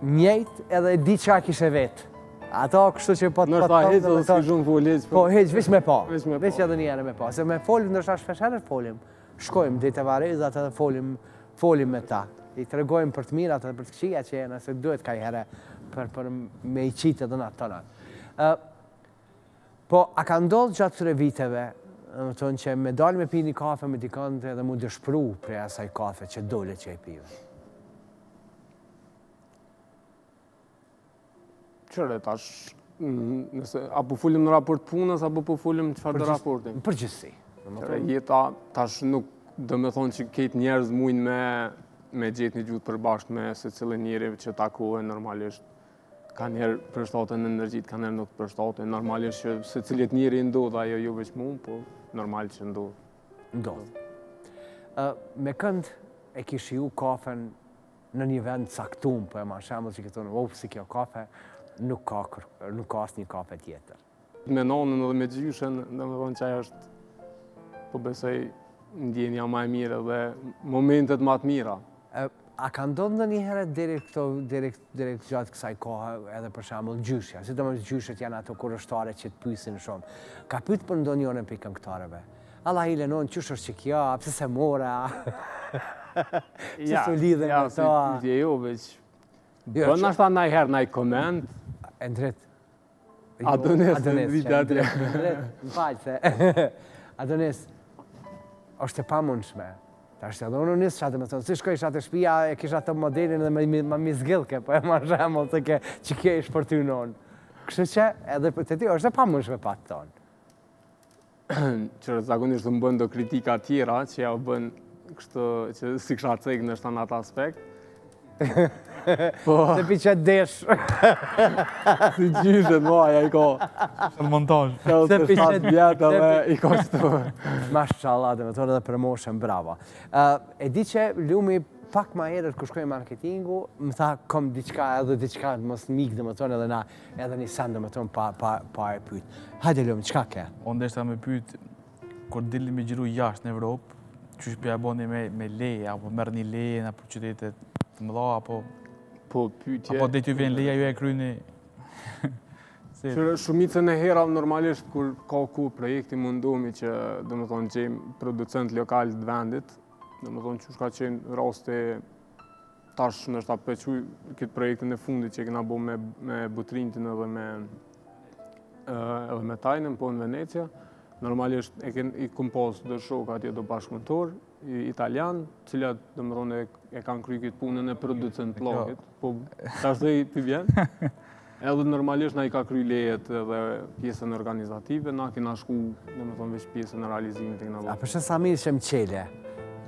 njëjt edhe e di qa kishe vetë. Ato kështu që po të po të hiç, do të shumë fol hiç. Po hiç, veç me pa. Veç edhe një herë me pa. Se me fol, ndoshta shpesh herë folim. Shkojmë deri te varrezat edhe folim, folim me ta. I tregojmë për të mirat edhe për të këqija që jena, se duhet kajherë për, për me i qitë edhe në ato natë. Ë, po, a ka ndodhë gjatë këtyre viteve, domethonë që me dalë me pi një kafe me dikënd edhe mu dëshpru prej asaj kafe që dole që e pive? Qyre tash, nëse, a po folim në raport punës, apo po folim çfarë do raporti? Në përgjithësi. Qyre, jeta tash nuk domethonë që krejt njerëz mujnë me, me gjetë një gjuhë të përbashkët me secilin njeri që takohen normalisht. Kanjëherë përshtaten energjitë, kanjëherë nuk përshtaten. Normalisht që secilit njeri i ndodh, ajo jo veç mu, po normal që ndodh. Ndodh. Me kënd e ki shiju kafen në një vend caktum, po e marr shembull që ke thonë, oh, si kjo kafe. nuk ka, nuk ka asnjë kafe tjetër. Me nonën edhe me gjyshen, domethonë që ajo është, po besoj, ndjenja ma e mirë dhe momentet ma të mira. A ka ndodhë ndonjëherë deri këto, deri, deri gjatë kësaj kohe edhe për shembull gjyshja, sidomos gjyshet janë ato kurështare që të pysin shumë. Ka pyet për ndonjërin prej këngëtarëve. Allah ile nonë, qysh është që kjo, a pse s'e more, a? Pse s'u lidhe me to? Ja, si pyetje jo, veç. Jo, Bën nashta najherë naj koment. Endrit, Jo, Adonis, Adonis, që Endrit, më falë se. Adonis, është e pamundshme. Tash edhe unë nis çatë me thonë, si shkojsha te shtëpia e kisha atë modelin dhe më më mizgillke, po e marr shembull se ke që kjo ish për ty non. Kështu që edhe për të ti është e pamundshme pa të thonë. Që zakonisht më bën do kritika tjera që ja u bën kështu që s'i kisha cek ndoshta në atë aspekt. Po. Se pi që desh. Si gjyshet, ma, ja i ko. Në montazh. Se pi që vjetë edhe i ko shtu. Mashallah, domethonë edhe për moshën, bravo. E di që Lumi pak ma herët kur shkoi marketingu, më tha kom diçka edhe diçka mos m'ik, domethonë edhe na Edhe një sen domethonë pa, pa, pa e pyt. Hajde Lumi, çka ke? Unë deshta me pyt, kur dilni me xhiru jashtë në Evropë, qysh po ja boni me, me leje, apo merrni leje nëpër qytete të mëdha, apo... Po, pytje... Apo dhe t'ju vjen leja, ju e kryni... Si... Shumicën e herave normalisht kur ka ku projekti mundohemi që domethonë gjejmë producent lokal të vendit, domethonë qysh ka qenë rasti Tash ndoshta po e quj këtë projektin e fundit që e kena bo me, me Butrintin edhe me edhe me Tajnën, po në Venecia. Normalisht e ken, i kum pas do shokë atje do bashkëpunëtor italian, cilat domethonë e, e kanë kry këtë punën e producentllokit, po tash dhe i vjen. Edhe normalisht na i ka kry lejet edhe pjesën organizative, na kena shku, domethonë, veç pjesën e realizimit e kena bo. A për sa mirë që më qele,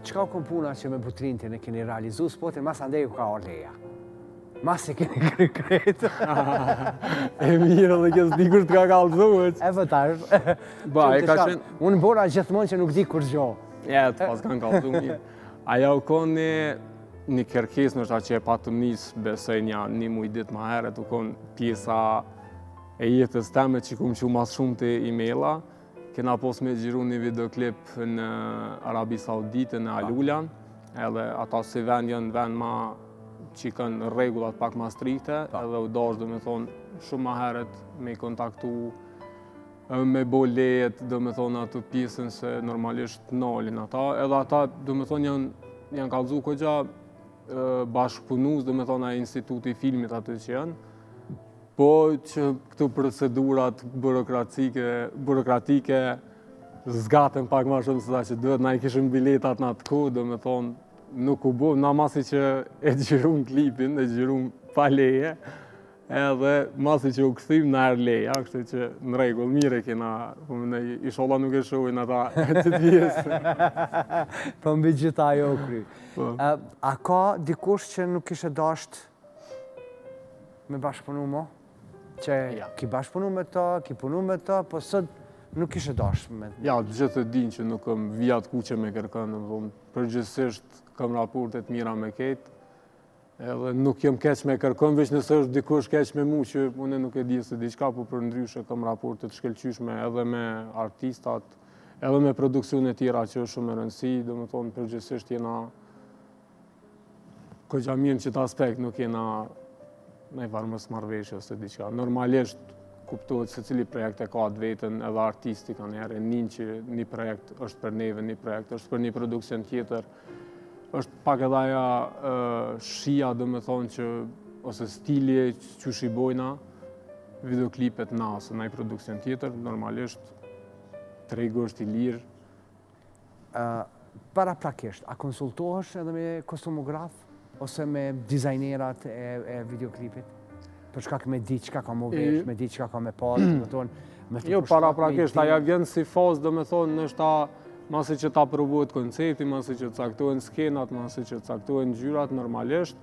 çka u kon puna që me Butrintin e keni realizu spotin, mas andej ju ka ardh leja? Mas e keni kry krejt. E mirë edhe kjo s'di kush të ka kallzu, veç. E po tash. Ba, e ka qenë... Unë bona gjithmonë që nuk di kurgjo. Ja, të pas kanë kallzu mirë. Ajo u kon një Një kërkesë ndoshta që e patëm nis, besoj nja një muj ditë ma herët, u kon pjesa e jetës teme që kum çu ma s'shumti e-maila. Kena pos me xhiru një videoklip në Arabi Saudite, në Alula, edhe ata si vend janë vend ma që i kanë rregullat pak ma strikte, edhe u dasht, domethonë, shumë ma herët me i kontaktu me bo lejet, domethonë, atë pjesën se normalisht nalin ata, edhe ata, domethonë, janë, janë kallzu kogja bashkëpunus, domethonë, ai instituti i filmit aty që janë, po që këto procedurat burokratike, burokratike zgatën pak ma shumë se sa që duhet, na i kishim biletat në atë kohë, domethonë, nuk u bo, na masi që e xhirum klipin, e xhirum pa leje, Edhe masi që u kthym na erdh leja, kështu që në rregull, mirë e kena, po mendoj, ishallah nuk e shohin ata këtë pjesë. Po mbi gjitha ajo u kry. Po. A ka dikush që nuk kishe dasht me bashkëpunu mo? Që ja. ki bashkëpunu me to, ki punu me to, po sot nuk kishe dasht me... Ja, të gjithë e dinë që nuk kam vija të kuqe me kërkën, domethonë, përgjithësisht kam raporte të mira me krejt, Edhe nuk jam keq me kërkon, veç nëse është dikush keq me mu që unë nuk e di se diçka, po përndryshe kam raporte të shkëlqyshme edhe me artistat, edhe me produksione tjera që është shumë e rëndësi, domethonë përgjithësisht jena kogja mirë në qëtë aspekt, nuk jena najfarë mosmarrëveshje ose diçka. Normalisht kuptohet secili projekt e ka të vetën edhe artisti kanjëherë e nin që një projekt është për neve, një projekt është për një produksion tjetër, është pak edhe aja shija, domethonë që, ose stili qysh i bojna, videoklipet na, ose naj produksion tjetër, normalisht, tregu është i lirë. Paraprakisht, a konsultohesh edhe me kostumograf, ose me dizajnerat e, e videoklipit? Për shkak me di çka ka me vesh, me di çka ka me pas, domethonë, me të Jo, paraprakisht, aja vjen si fazë, domethonë, ndoshta masi që të aprovohet koncepti, masi që të caktohen skenat, masi që të caktohen ngjyrat, normalisht,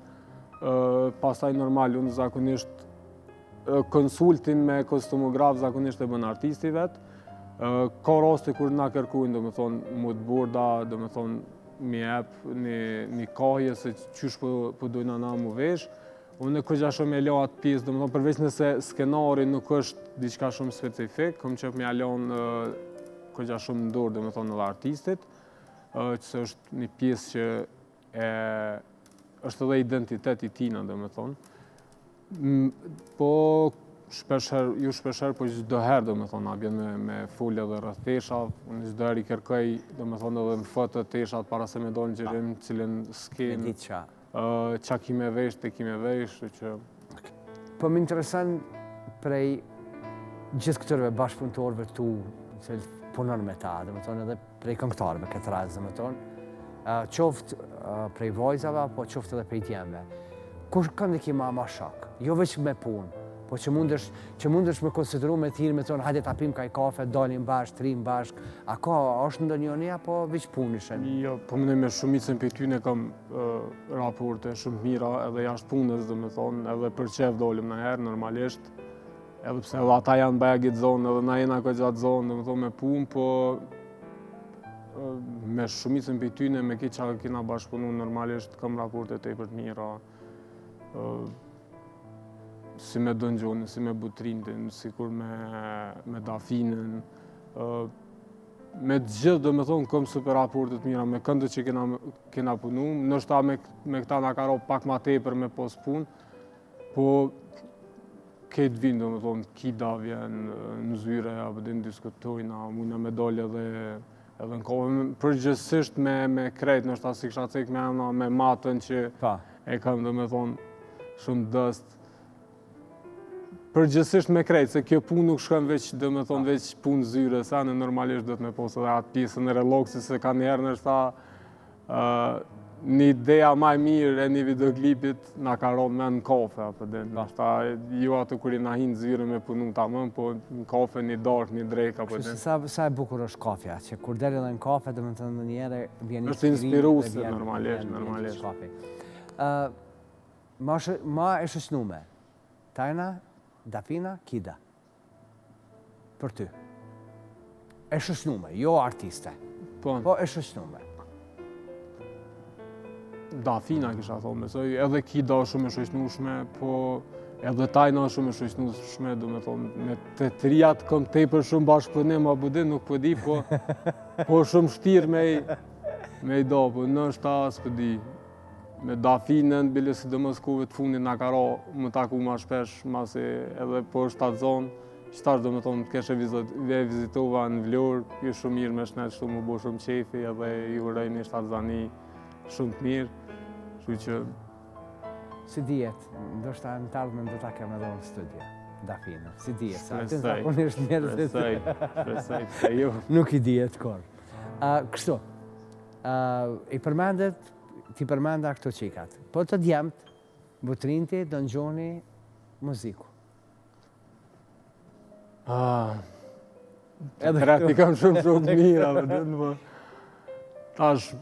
pastaj normal, unë zakonisht konsultin me kostumograf zakonisht e bën artisti vetë, ka raste kur na kërkojnë, domethonë, moodboarda, domethonë, mi jep një, një kahje se qysh po, po dojna na mu vesh, Unë kogja shumë e lo atë pjesë, domethonë, përveç nëse skenari nuk është diçka shumë specifik, kom qef me ia lonë kogja shumë në dorë, domethonë, edhe artistit, që se është një pjesë që e, është edhe identitet i tina, domethonë. Po, shpeshherë, jo shpeshherë, po çdo herë, domethonë, na bjen me, me fol edhe rreth teshave, unë çdo herë i kërkoj, domethonë, edhe në foto teshat para se me dalë në xhirim, cilën skenë, Me ditë qa. Qa ki me vesh, të ki me vesh, që... Po më intereson prej gjithë këtyrve bashkëpunëtorëve tu, që punon me ta, domethonë edhe prej këngëtarëve këtë rast, domethonë, qoftë prej vajzave, apo qoftë edhe prej djemve. Kush kënd e ki ma ma shok? Jo veç me punë, po që mundesh, që mundesh me konsideru me thirrë, me thonë, hajde ta pim kaj kafe, dalim bashkë, rrim bashkë, a ka, është ndonjëni, apo veç punishen? Jo, po mendoj me shumicën prej tyne kam raporte shumë të mira edhe jashtë punës, domethonë, edhe për qef dolim najherë, normalisht, edhe pse edhe ata janë bajagi t'zonë, edhe na jena kogja t'zonë, domethonë, me punë, po me shumicën prej tyne, me krejt që kena bashkëpunu, normalisht kam raporte tepër të mira, si me Don Gjonin, si me Butrintin, sikur me, me Dafinën, Me të gjithë, domethonë, kom super raporte të mira, me këndo që kena, kena punu, ndoshta me, me këta na ka ra pak ma tepër me pos punë, po krejt vinë, domethonë, Kida vjen në zyre, apo din diskutojna, mujna me dalë edhe, edhe në kafe, përgjithsisht me, me krejt, ndoshta s'i kisha cek me emna, me Matën që pa. e kam, domethonë, shumë dost, Përgjithsisht me krejt, se kjo punë nuk shkon veç, domethonë, veç punë zyre, sa në normalisht duhet me pasë edhe atë pjesën e relaksit, se kanjëherë ndoshta një ideja ma e mirë e një videoklipit na ka ra n'men në kafe, apo din, ndoshta jo ato kur jena hi në zyre me punu tamam, po në kafe një darkë, një drekë, apo din. Sa, sa e bukur është kafja, që kur del edhe në kafe, domethonë ndonjëherë vjen është inspiruese, normalisht, normalisht. Ma, ma e shoqnume. Tajna, Dafina, Kida. Për ty. E shoqnume, jo artiste. Po. Po e shoqnume. Dafina kisha thonë, besoj, edhe Kida është shumë e shoqnushme, po edhe Tajna është shumë e shoqnushme, domethonë, me të trijat kom tepër shumë bashkëpunim, apo din, nuk po di, po, po shumë shtirë me i, me i do, po ndoshta s'po di. Me Dafinën, bile sidomos kohëve të fundit na ka ra m'u taku ma shpesh, masi edhe po është shtatzonë, qetash domethonë kesh e vizitova në Vlorë, ju shumë mirë me shnet, shumë m'u bo shumë qefi edhe ju uroj një shtatzani shumë të mirë, kështu që... S'i dihet, ndoshta në të ardhmen do ta kem edhe në studio, Dafinën, s'i dihet, sa aty zakonisht njerëzit. Shpresoj, shpresoj, pse jo. Nuk i dihet kurrë. Kështu, i përmendet, t'i përmenda këto qikat. Po të djemt, Butrinti, Don Gjoni, Muziku. Ah, edhe tretë i kam shumë shumë të mira, më dhe në Tash,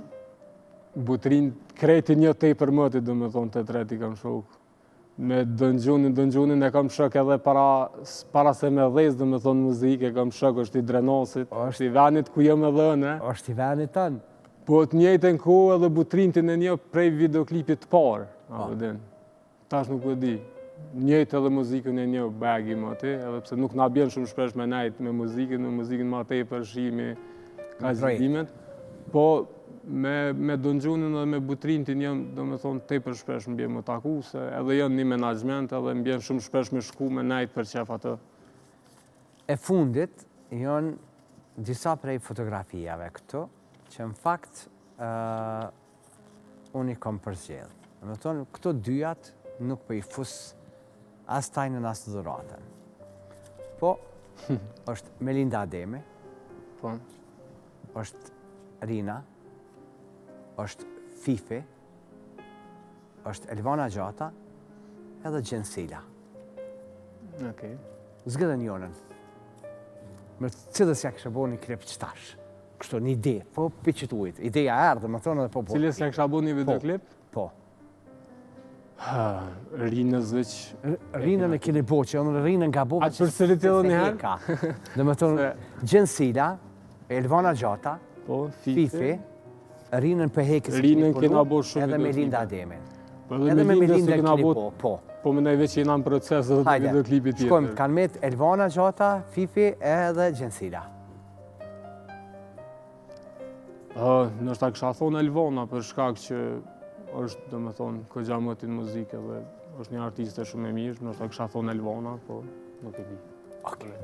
Butrint, krejt i njoh tepër moti, domethonë të tretë i kam shokë. Me Don Gjonin, Don Gjonin e kam shok edhe para, para se me dhez, domethonë muzikë, e kam shok, është i Drenasit, është i venit ku jam edhe unë. është i venit tanë. Po të njëjtën kohë edhe Butrintin e njoh prej videoklipit të parë, po. apo din. Tash nuk e di. Njëjtë edhe muzikën e njoh bajagi moti, edhe pse nuk na bjen shumë shpesh me nejt me muzikën, me muzikën ma tepër shihmi ka zhvillimet. Po, me, me Don Gjonin dhe me Butrintin jam, domethonë, tepër shpesh më bjen m'u taku, se edhe janë një menaxhment edhe më bjen shumë shpesh me shku me nejt për qef atë. E fundit, janë disa prej fotografiave këtu, që në fakt, uh, unë i kom përzgjedh. Domethonë, këto dyjat nuk po i fus as Tajnën as Dhuratën. Po, është Melinda Ademi, po. është Rina, është Fifi, është Elvana Gjata, edhe Gjensila. Okej. Okay. Zgjidhe njonën. Me cilës ja kishe bo një klip qëtash. Kështu, një ide, po pi qëtuit. Ideja erdhe, me thonë edhe po po. Cilës ja kisha bo një videoklip? Po. Rinës veç... Rinën e keni bo, që unë Rinën nga bo... A të përsërite edhe një herë? Domethonë, Gjensila, Elvana Gjata, po, Fifi, Rinën për hekës Rinën kena bo shumë edhe Melinda Ademin. Po edhe me Melindën keni po, po. Po mendoj veç jena në proces edhe të videoklipit tjetër. Shkojmë, kanë met Elvana Gjata, Fifi edhe Gjensila. Ndoshta kisha thonë Elvana për shkak që është, domethonë, kogja më të në muzikë dhe është një artiste shumë e mirë, ndoshta kisha thonë Elvana, po nuk e di. Okej.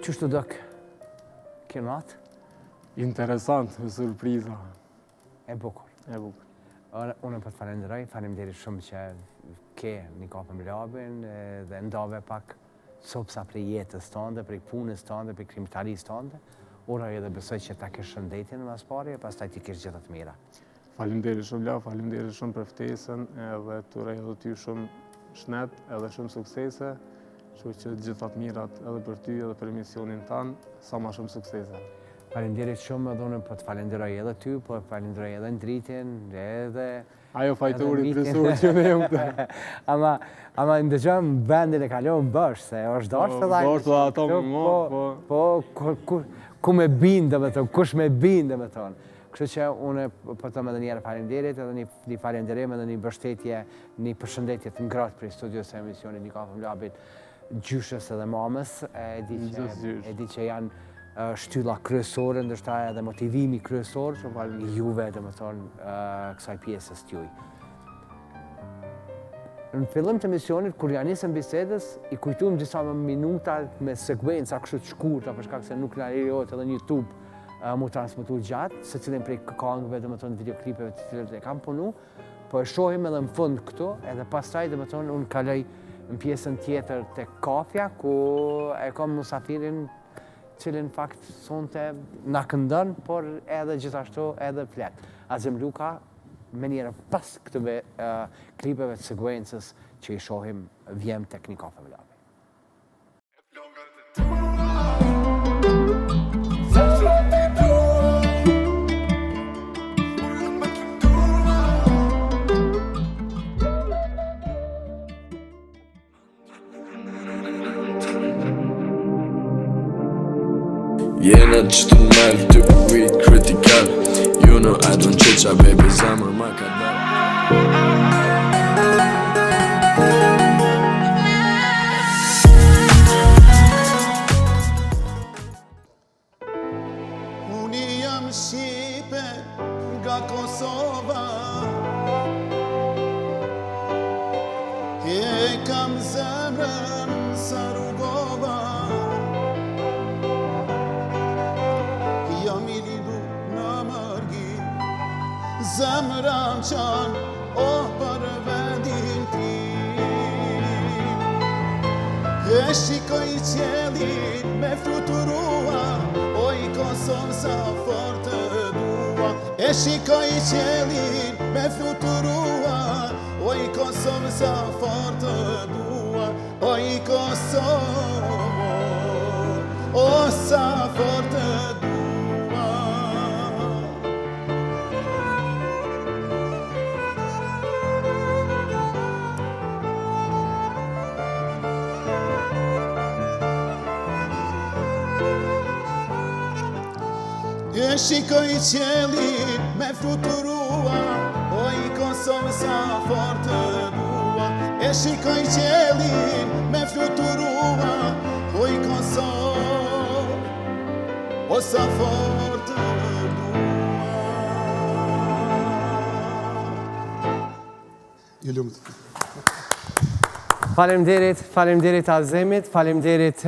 Qysh t'u dok kjo natë? Interesant, me surpriza. E bukur. E bukur. Unë po të falenderoj, faleminderit shumë që ke një kafe me Labin dhe ndave pak copsa prej jetës tënde, prej punës tënde, prej krijimtarisë tënde. Uroj edhe besoj që ta kesh shëndetin ma s'pari e pastaj t'i kesh gjitha të mira. Faleminderit shumë Lab, faleminderit shumë për ftesën edhe të uroj edhe ty shumë shnet edhe shumë suksese. Kështu që gjitha të mirat edhe për ty edhe për emisionin tand, sa ma shumë suksese. Faleminderit shumë edhe unë po të falenderoj edhe ty, po e falenderoj edhe Ndritin, edhe Ajo fajtori kryesor që ne jam këtu. Ama ama ndëgjojm vendin e kalon bosh se është dashur po, të Dashur ato më po, po. Po ku ku, ku me bind domethënë, kush me bind domethënë. Kështu që unë po të them edhe një herë faleminderit, edhe një një falënderim edhe një mbështetje, një përshëndetje të ngrohtë prej studios së emisionit Një kafe me Labin. gjyshes edhe mamës, e di që, e di që janë shtylla kryesore, ndoshta edhe motivimi kryesor i juve, domethonë, kësaj pjesës t'juj. Në fillim të emisionit, kur ja nisëm bisedës, i kujtum disa minuta me sekuenca kështu të shkurta, për shkak se nuk na lejohet edhe në YouTube mu transmetu gjatë, secilin prej kangëve, domethonë, videoklipeve të cilët e kam punu, Po e shohim edhe në fund këtu, edhe pastaj domethonë unë kaloj në pjesën tjetër te kafja, ku e kam musafirin cilin fakt sonte na këndon, por edhe gjithashtu edhe flet. Azem Luka, menjëherë pas këtyre klipeve të sekuencës që i shohim vjen tek një kafe me Labin. Jena qëtu nalt tu weed critical You know I don't chit chat baby zemër ma ka dal Unë jam Shqipe nga Kosova E kam zemrën sa Rugova Jam i lindur në mërgim Zemra m'qan, oh për vendin tim E shikoj qiellin me fluturua Oj Kosovë sa fort të dua E shikoj qiellin me fluturua Oj Kosovë sa fort të dua Oj Kosovë O sa fort të dua E shikoj qiellin me fluturua Oj Kosovë sa fort të dua E shikoj qiellin me fluturua Oj Kosovë O sa fort të dua Ju lumtë. Faleminderit, faleminderit Azemit, faleminderit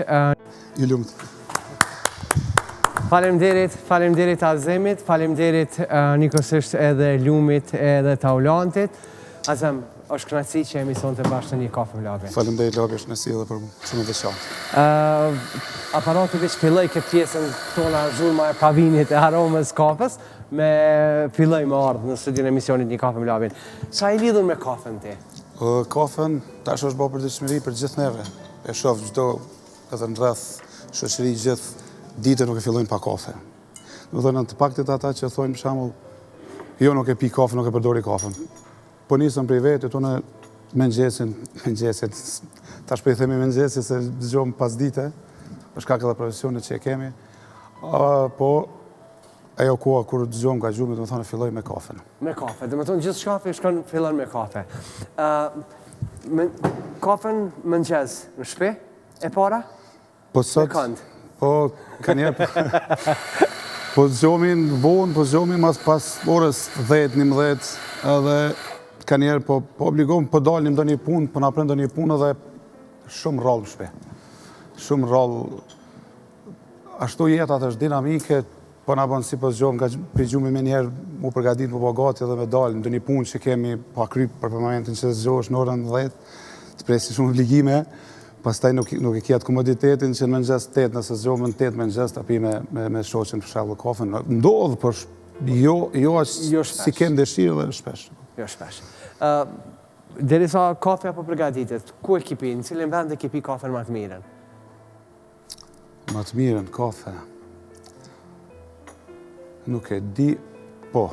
Ju lumtë. Faleminderit, faleminderit Azemit, faleminderit njëkohësisht edhe Lumit edhe Taulantit. Azem, është kënaqësi që jemi sonte bashkë në një kafe me Labin. Faleminderit Labi, është kënaqësi edhe për mua, shumë e veçantë. Aparati veç filloi këtë pjesën tona zhurma e pavinit e aromës kafes, me filloi me ardhë në studion e emisionit një kafe me Labin. Sa i lidhur me kafen ti? Kafen, tash është bërë përditshmëri për gjithë neve. E shoh çdo edhe në rreth shoqëri gjithë ditën nuk e fillojnë pa kafe. Domethënë, të paktët ata që thonë për shembull, jo nuk e pi kafen, nuk e përdori kafen. Po nisëm prej vetit, unë mëngjesin, mëngjesin, tash po i themi mëngjesin se zgjohem pasdite, për shkak edhe profesionit që e kemi, po. Ajo koha kur zgjohem nga gjumi, domethënë filloj me kafen. Me kafe, domethënë gjithçka shkon fillon me kafe. Ë me kafen mëngjes në shtëpi e para? Po sot. Me kënd? Po kanjëherë po zgjohemi vonë, po zgjohemi mas pas orës 10, 11, edhe kanjëherë po po obligohem, po dalim ndonjë punë, po na pret ndonjë punë edhe shumë rrallë në shtëpi. Shumë rrallë Ashtu jeta është dinamike, po na bën si po zgjohem nga prej gjumi menjëherë mu përgatit, mu bë gati edhe me dalë në ndonjë punë që kemi pa kry për për momentin që zgjohesh në orën 10, të presin shumë obligime, pastaj nuk, nuk e ki atë komoditetin që në mëngjes 8, nëse zgjohem në 8 mëngjes, ta pi me, me, me shoqen për shembull kafen. Ndodh, por jo, jo aq jo si kem dëshirë dhe shpesh. Jo shpesh. Uh, derisa kafja po përgatitet, ku e ki pi, në cilin vend e ki pi kafen ma të mirën? Ma të mirën, kafe. Nuk e di, po.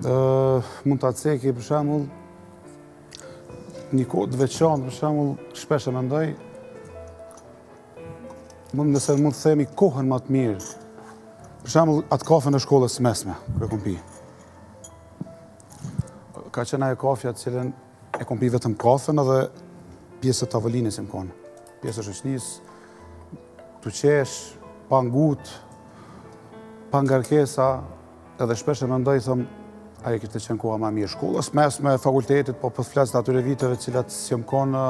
Mund ta ceki, për shembull, një kohë të veçantë, për shembull, shpesh e mendoj, mund nëse mund të themi kohën ma të mirë. Për shembull, atë kafen e shkollës së mesme, kur e kom pi. Ka qenë ajo kafja të cilën E kom pi vetëm kafen edhe pjesë e tavolinës jem konë. Pjesë e shoqnisë, tu qesh, pa ngut, pa ngarkesa, edhe shpesh e mendoj, thom, ajo kishte qenë koha ma mirë shkollës, mesme, fakultetit, po po të flas të atyre viteve cilat s'jom konë,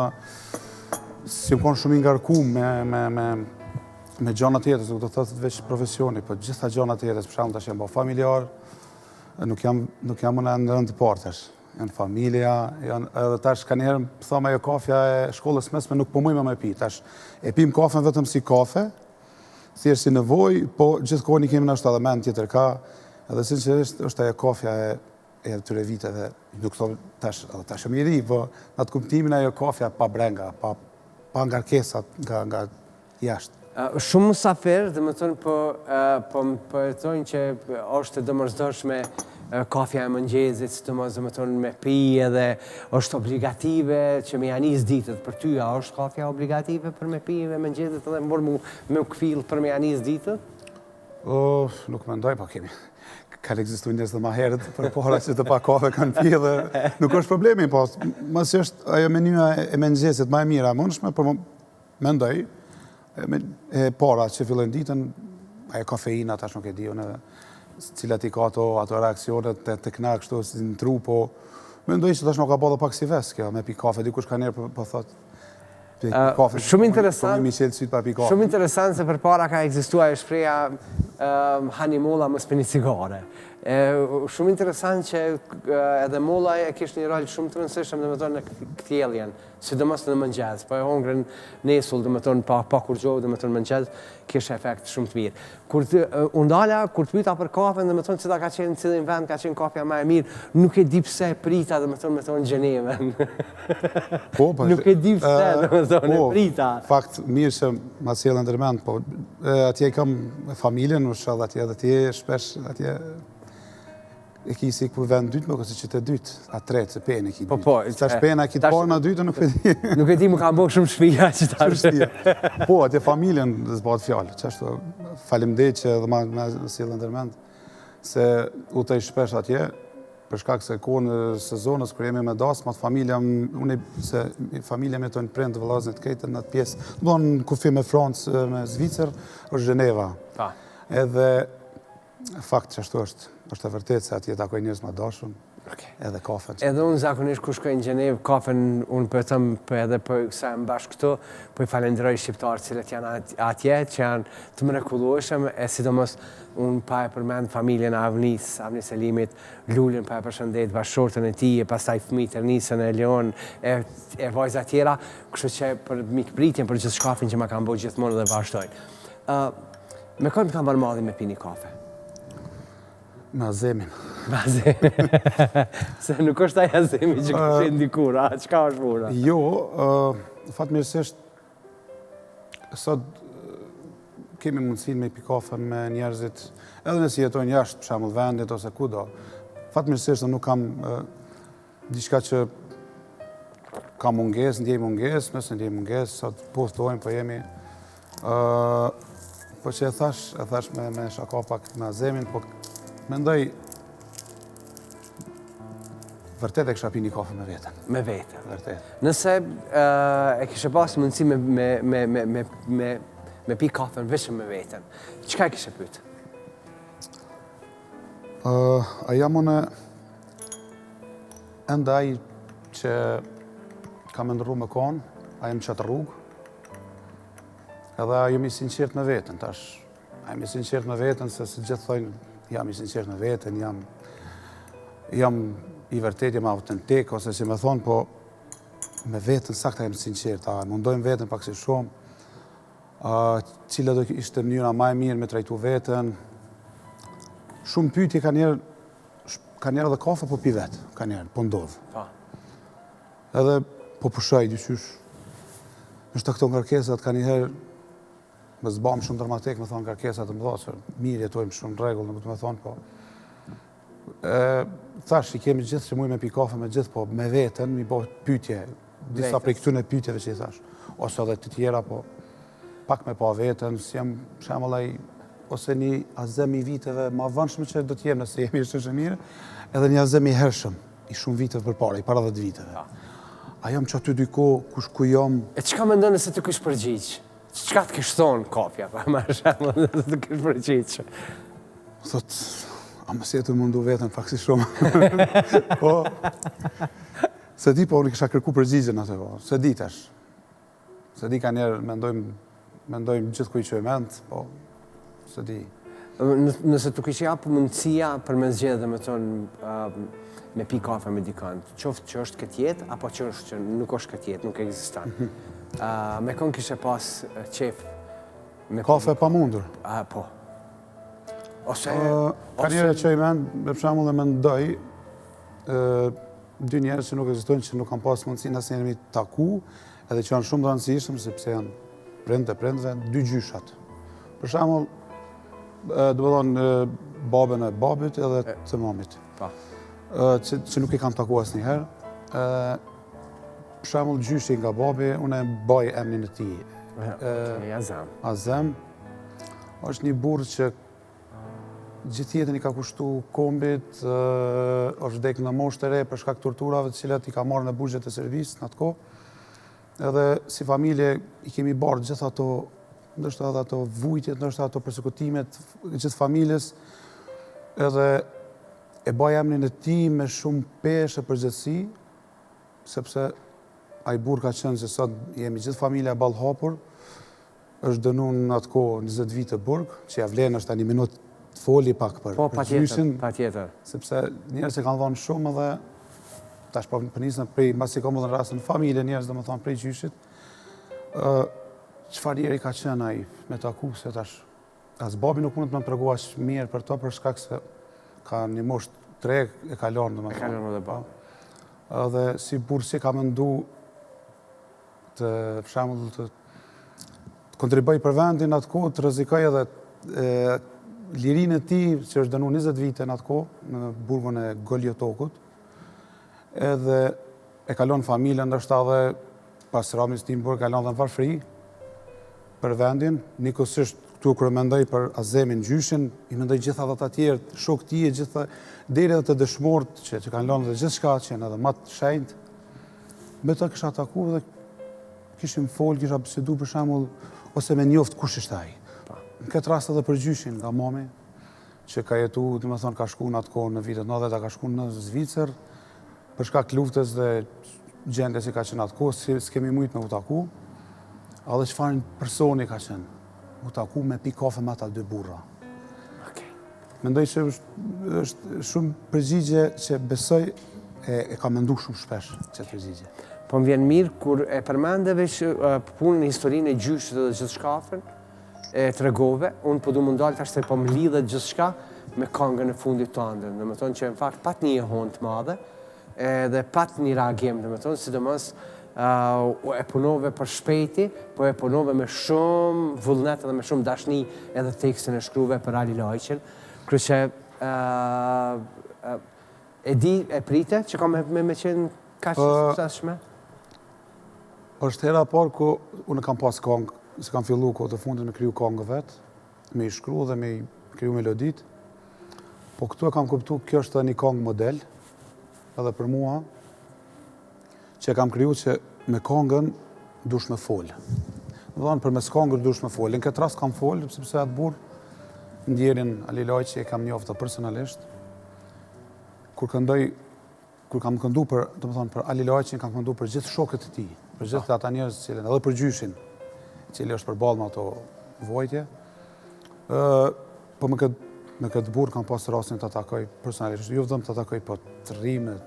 s'jom konë shumë i ngarku me, me, me, me gjanat e jetës, nuk do të thotë veç profesioni, po gjitha gjanat e jetës, për shembull tash jam bo familjar, nuk jam, nuk jam në rend të parë tash. Janë familja, janë edhe tash kanjëherë më thom ajo kafja e shkollës mesme nuk po mujmë me pi. Tash e pim kafen vetëm si kafe, thjesht si nevojë, po gjithkohë i kemi ndoshta edhe mend tjetër ka, edhe sinqerisht është ajo kafja e e atyre viteve, nuk thom tash, edhe tash jam i ri, po në atë kuptimin ajo kafja pa brenga, pa pa ngarkesat nga nga jashtë. Shumë musafirë, domethënë, po, po më po e thonë që është e domosdoshme kafja e mëngjezit, sidomos domethënë me pi edhe është obligative që me ja nis ditët. Për ty a është kafja obligative për me pi e mëngjezit edhe më mu me u kfill për me ja nis ditët? Oh, nuk mendoj, po kemi. Kanë ekzistu njerëz dhe ma herët përpara që të pa kafe kanë pi dhe nuk është problemi, po masi është ajo menyja e mëngjesit ma e mira e mundshme, por Mendoj, e para që fillojnë ditën, ajo kafeina, tash nuk e di unë, cilat i ka ato, ato reaksionet të, të kna kështu si në tru, po mendoj që tash nuk ka bo dhe pak si ves kjo, me pi kafe, dikush kanjëherë po, po thot, kafe, shumë po interesant, po mi qelë sytë pa pi kafe. Shumë interesant se përpara ka ekzistuar ajo shprehja uh, hani molla mos pini cigare. E, shumë interesant që edhe molla e kishte një rol shumë të rëndësishëm, domethënë në kthjelljen. Sidomos në mëngjes, po e hongre n'esëll, domethënë pa pa kurgjo, domethënë mëngjes kish efekt shumë të mirë. Kur të u ndala, kur të pyeta për kafen, domethënë cila ka qenë në cilin vend ka qenë kafja më e mirë, nuk e di pse e prita, domethënë me thonë Gjenevën. Po, po. Nuk e di pse, domethënë e po, prita. Fakt, mirë që ma sjelle ndërmend, po atje kam familjen, është edhe atje edhe atje shpesh atje E ki si kur vend dytë, më kësi që të dytë, a tretë, se Pejën e ki po, dytë. Po, tash Pejën a ki të parën a dytë, nuk e di. Nuk e di, më kanë bo shumë shpia që ta është. Po, atje familjen dhe s'bahet fjalë, qashtu, faleminderit që edhe ma, ma sjelle ndërmend, se udhëtoj shpesh atje, për shkak se kohën e sezonës, kur jemi me dasmat, familja, unë, se familja më jetojnë prindët, vëllaznit krejt në atë pjesë, në kufi me Francë, me Zvicër, është Gjeneva. Pa. Edhe Fakt që ashtu është, është e vërtetë se atje takoj njerëz më dashun, edhe kafen. Edhe unë zakonisht kur shkoj në Gjenevë, kafen unë po e them po edhe po sa jam bashkë këtu, po i falenderoj shqiptarët të cilët janë atje, që janë të mrekullueshëm, e sidomos unë pa e përmend familjen e Avnis, Avni Selimit, Lulën pa e përshëndet, bashkëshorten e tij, e pastaj fëmijët Ernisën e Leon, e, e vajza tjera, kështu që për mikpritjen, për gjithçkafin që ma kanë bo gjithmonë dhe vazhdojnë. Ë Me kënd të ka marrë malli me pi një kafe? Me Azemin. Me Azemin. Se nuk është ai Azemi që ka qenë dikur, a? Çka është puna? Jo, fatmirësisht, sot kemi mundësinë me pi kafe me njerëzit, edhe nëse jetojnë jashtë, për shembull vendit ose kudo. Fatmirësisht nuk kam Diçka që ka mungesë, ndjej mungesë, nëse ndjej mungesë, sot po udhëtojmë, po jemi, po që e thash, e thash me, me shaka pak me Azemin, po Mendoj, vërtet e kisha pi një kafe me veten. Me veten. Vërtet. Nëse e kishe pas mundësi me, me, me, me, me, me, me pi kafen veç me veten, çka e kishe pyet? A jam unë ende ai që kam ëndërru me konë, a jam n'qatë rrugë, edhe a jam i sinqert me veten, tash, a jam i sinqert me veten, se se gjithë thojnë, jam i sinqert me veten, jam, jam i vërtet, jam autentik, ose si me thonë, po me veten saktë a jam i sinqert, a mundojmë veten pak si shumë, a cila do ishte mënyra ma e mirë me trajtu veten, shumë pyetje kanjëherë, kanjëherë edhe kafe po pi vetë, kanjëherë, po ndodhë. Po. Edhe po pushoj, dyqysh, ndoshta këto ngarkesat kanjëherë, mos bahem shumë dramatik, me thonë ngarkesat të mëdha, se mirë jetojmë shumë në rregull, nuk të me thonë, po... E, thash, i kemi gjithë që mujmë me pi kafe me gjithë, po me veten, mi bo pytje, disa prej këtyne pytjeve që i thash, ose edhe të tjera, po pak me pa veten, si jam shembull ai, ose një Azem i viteve ma vonshme që do t'jem nëse jemi është e mirë, edhe një Azem i hershëm, i shumë viteve përpara, i para 10 viteve. A jam që aty diku, kush ku jam? E çka mendon nëse të kish përgjigj? Çka të kish thonë kafja, pa më shembull, nëse të kish përgjigj? Thot, a mos je tu mundu veten pak si shumë. po, s'e di, po unë kisha kërku përgjigjen atë, po, s'e di tash. S'e di kanjëherë mendojmë, mendojmë gjithë ku i çojmë mend, po, s'e di. Nëse t'u kish japë mundësia për me zgjedhë dhe me thonë me pi kafe me dikënd, qoftë që është këtë jetë, apo që është që nuk është këtë jetë, nuk ekziston. Mhm. Me kon kishe pas qef me Kafe pa mundur? Po. Ose... Kanjëherë e çoj mend, për shembull e mendoj, dy njerëz që nuk ekzistojnë, që nuk kam pas mundësinë asnjëherë mi taku, edhe që janë shumë të rëndësishëm, sepse janë prindët e prindëve, dy gjyshat. Për shembull, do të thonë babën e babit edhe të mamit. Po. Që, që nuk i kam taku asnjëherë. Për shembull, gjyshi nga babi, unë e baj emnin e tij. Azem. Azem. është një burrë që Gjithë jetën i ka kushtu kombit, është vdek në moshë të re për shkak torturave të cilat i ka marrë në burgjet e Serbisë në atë kohë. Edhe si familje i kemi bartë gjithë ato, ndoshta edhe ato vujtjet, ndoshta ato persekutimet gjithë familjes. Edhe e baj emrin e tij me shumë peshë e përgjegjësi, sepse ai burrë ka qenë se sot jemi gjithë familja ballëhapur, është dënu në atë kohë 20 vite burg, që ja vlen është një minutë të foli pak për, po, për gjyshin. Po, patjetër. Sepse njerëz që kanë dhonë shumë edhe, tash po nisna prej, masi kam edhe në rastin familje njerëz, domethonë prej gjyshit, çfarë njeri ka qenë ai me taku, se tash, as babi nuk mundet me më tregu aq mirë për to, për shkak se ka një moshë të re e ka lonë, domethonë. E ka lonë edhe babi. Edhe si burrë si ka mendu të për shembull të kontribuoj për vendin atë kohë, të rrezikoj edhe lirinë e tij, që është dënu 20 vite në atë kohë, në burgun e Goli Otokut, edhe e ka lon familjen, ndoshta edhe pas ramjes tij në burg, ka lon dhe në varfri për vendin, njëkohësisht këtu kur mendoj për Azemin gjyshin, i mendoj gjitha dhe të tjerë, shokët e tij e gjitha, deri edhe të dëshmorët që, që kanë lënë dhe gjithçka që janë edhe ma të shenjtë, Me të kisha taku dhe kishim fol, kisha bisedu për shembull, ose me njoft kush ishte ai. Po. Në këtë rast edhe për gjyshin nga mami, që ka jetu, domethonë, ka shku në atë kohë në vitet 90, ka shku në Zvicër, për shkak luftës dhe gjendjes që ka qenë atë kohë, si s'kemi mujtë me u taku, edhe çfarë personi ka qenë, u taku me pi kafe me ata dy burra. Mendoj se është, është shumë përgjigje që besoj e, e ka mendu shumë shpesh qët përgjigje. Po më vjen mirë kur e përmende veç punën e historinë e gjyshit dhe gjithçkafen, e tregove, unë po du me u ndalë tash se po më lidhet gjithçka me kangën e fundit tënde. Domethonë që në fakt pat një jehonë të madhe, edhe pat një reagim, domethonë, sidomos e punove për shpejti, po e punove me shumë vullnet edhe me shumë dashni edhe tekstin e shkruve për Ali Lajqin. Kështu që e di, e prite që ka me, me, me qenë kaq e suksesshme? Është hera e parë ku unë kam pas kongë, se kam fillu kohë të fundit me kriju kongë vetë, me i shkru dhe me i kriju melodit. Po këtu e kam kuptu, kjo është edhe një kongë model, edhe për mua, që e kam kriju që me kongën dush me folë. Domethonë, përmes kongës dush me folë. Në këtë rast kam folë, sepse atë burrë, ndjerin Ali Lajçi e kam njoftë personalisht, kur këndoj, kur kam këndu për, domethonë, për Ali Lajçin, kam këndu për gjithë shokët e tij, për gjithë ata njerëz të cilën, edhe për gjyshin, i cili është përballë me ato vojtje. Ë, po me këtë me këtë burrë kam pas rastin ta takoj personalisht, jo vetëm ta takoj, po të rri me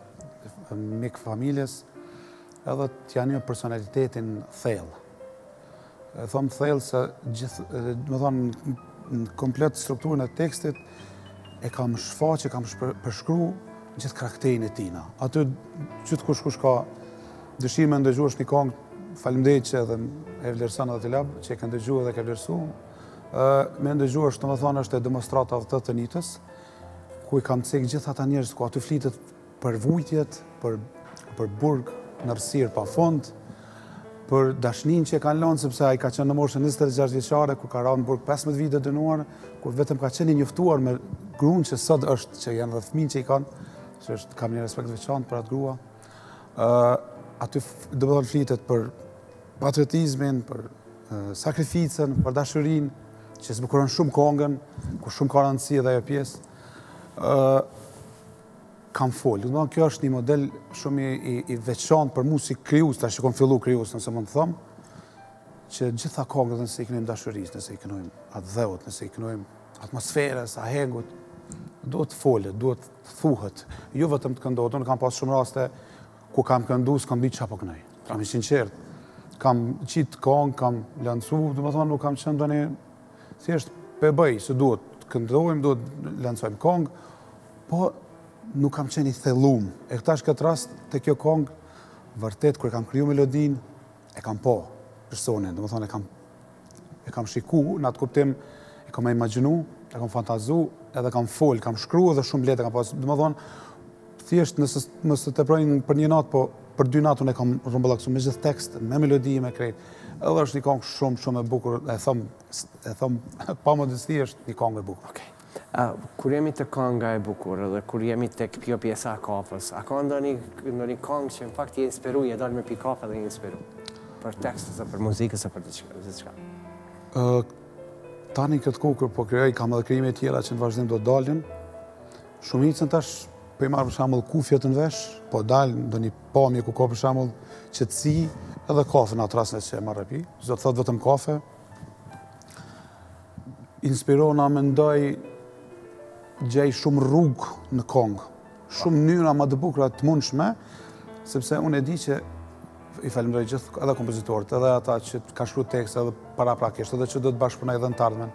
mik familjes, edhe t'ja njoh personalitetin thellë. E thom thellë se gjithë, domethonë, në komplet strukturën e tekstit, e kam shfaq, e kam përshkru gjithë karakterin e tina. Aty, gjithkush kush ka dëshirë me ndëgju është një kongë, faleminderit që edhe e vlerëson edhe ti Lab, që e ke ndëgju edhe ke vlerësu. Me ndëgju është, domethonë, është e demonstratave të të nitës, ku i kam cek gjithë ata njerëz, ku aty flitet për vujtjet, për, për burg në errësirë pa fund, për dashninë që e kanë lënë, sepse ai ka qenë në moshën 26 vjeçare, kur ka ra në burg 15 vite dënuar, kur vetëm ka qenë i njoftuar me gruan që sot është, që janë dhe fëmijë që i kanë, që është, kam një respekt veçantë për atë grua. Ë aty domethonë flitet për patriotizmin, për sakrificën, për dashurinë, që zbukuron shumë kongën, ku shumë ka rëndësi edhe ajo pjesë. Ë kam fol. Domethonë, kjo është një model shumë i, i, i veçantë për mu si krijues, tash që kom fillu krijues, nëse mund të them, që gjitha kongët nëse i kënojmë dashurisë, nëse i kënojmë atdheut, nëse i kënojmë atmosferës, ahengut, duhet të folet, duhet të thuhet, jo vetëm të këndohet. Unë kam pas shumë raste ku kam këndu, s'kam ditë çka po kënoj. Jam i sinqert. Kam qitë kongë, kam lancu, domethonë, nuk kam qenë ndonjë, thjesht pe bëj, se duhet të këndojmë, duhet të lancojmë kongë, Po, nuk kam qenë i thellum. E tash këtë rast, te kjo kongë, vërtet, kur e kam kriju melodinë, e kam pa personin, domethonë, e kam, e kam shiku, në atë kuptim, e kam e imagjinu, e kam fantazu, edhe kam fol, kam shkru edhe shumë lehtë e kam pas, domethonë, thjesht nëse mos të teproj për një natë, po për dy natë unë e kam rrumbullaksu me gjithë tekst, me melodi, me krejt. Edhe është një kongë shumë, shumë e bukur, e thom, e thom, pa modesti është një kongë e bukur. Okej. Kur jemi te kanga e bukur dhe kur jemi tek kjo pjesa e kafës, a ka ndonjë ndonjë kangë që në fakt je inspiru, je dalë me pi kafe dhe je inspiru? Për tekst ose për muzikë ose për diçka? Ë tani këtë kohë kur po krijoj kam edhe krijime tjera që në vazhdim do të dalin. Shumicën tash po i marr për shembull kufjet në vesh, po dal ndonjë pamje ku ka për shembull qetësi edhe kafe në atë rast që e marr e pi, s'do të thotë vetëm kafe, Inspirona mendoj gjej shumë rrugë në kongë, shumë mënyra më të bukura të mundshme, sepse unë e di që i falenderoj gjithë edhe kompozitorët, edhe ata që kanë shkruar tekste edhe paraprakisht, edhe që do të bashkëpunoj edhe në të ardhmen.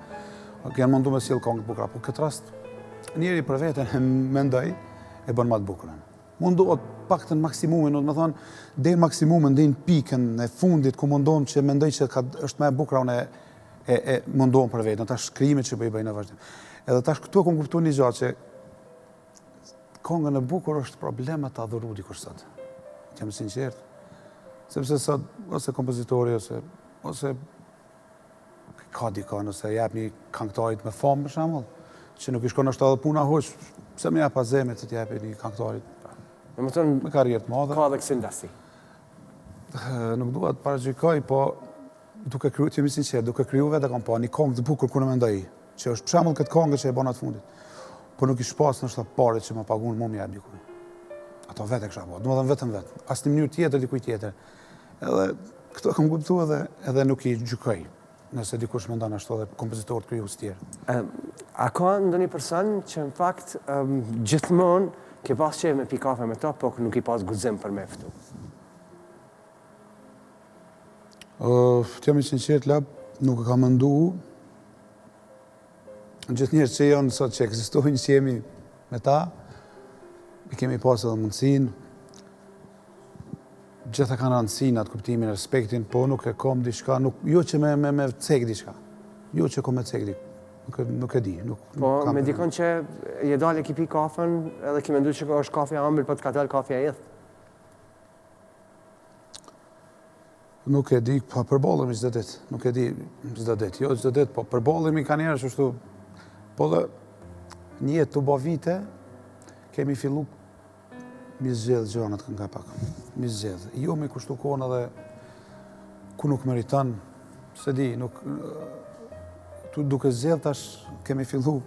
Janë mundu me sjell kongë të bukura, po këtë rast njeri për veten mendoj e bën më të bukurën. Mundohet paktën maksimumin, do të thonë deri në maksimumin, deri në pikën e fundit ku mundohem që mendoj që ka, është më e bukura unë e e, e mundohem për veten, tash krijimet që po i bëj në vazhdim. Edhe tash këtu e kom kuptuar një gjë që kongën e bukur është problem me ta dhuru dikush sot. Të jam sinqert. Sepse sot ose kompozitori ose ose ka dikon ose jep një kangëtarit me famë për shembull, që nuk i shkon është edhe puna hoq, pse me jep Azemit të t'jepi një kangëtarit Domethënë, me karrierë të madhe. Ka dhe kësi ndasi. Nuk dua të paragjykoj, po duke kriju, të jemi sinqert, duke kriju vetë kam pa një kongë të bukur kur e mendoj, që është për shembull këtë kongë që e bona të fundit. Po nuk ish pas ndoshta pare që më paguan mua më jep dikuj. Ato vetë e kisha bo, domethënë vetëm vetë, asnjë mënyrë tjetër dikuj tjetër. Edhe këto e kam kuptu edhe, edhe nuk i gjykoj, nëse dikush mendon ashtu edhe kompozitorët krijues tjerë. A ka ndonjë person që në fakt gjithmonë ke pas qejf me pi kafe me to, po nuk ki pas guxim për me ftu? Të jam i sinqert, Lab, nuk e kam mendu. Gjithë njerëz që janë sot që ekzistojnë, që jemi me ta, i kemi pas edhe mundësinë, Gjitha kanë rëndësinë, atë kuptimin, respektin, po nuk e kom diçka, nuk, jo që me, me, me cek diçka, jo që kom me cek diçka, nuk, nuk e di. Nuk, po, nuk kam me dikon që je dalë e ki pi kafen, edhe ki mendu që është kafja e ambël, po të ka dalë kafja e idhtë. Nuk e di, po përballemi çdo ditë, nuk e di çdo ditë, jo çdo ditë, po përballemi ka njerëz ashtu, po dhe. Një jetë tu bo vite, kemi fillu mi zgjedh gjonat nga pak. Mi zgjedh. Jo me kushtu kohën edhe ku nuk meriton, s'e di, nuk... Tu duke zgjedh tash kemi fillu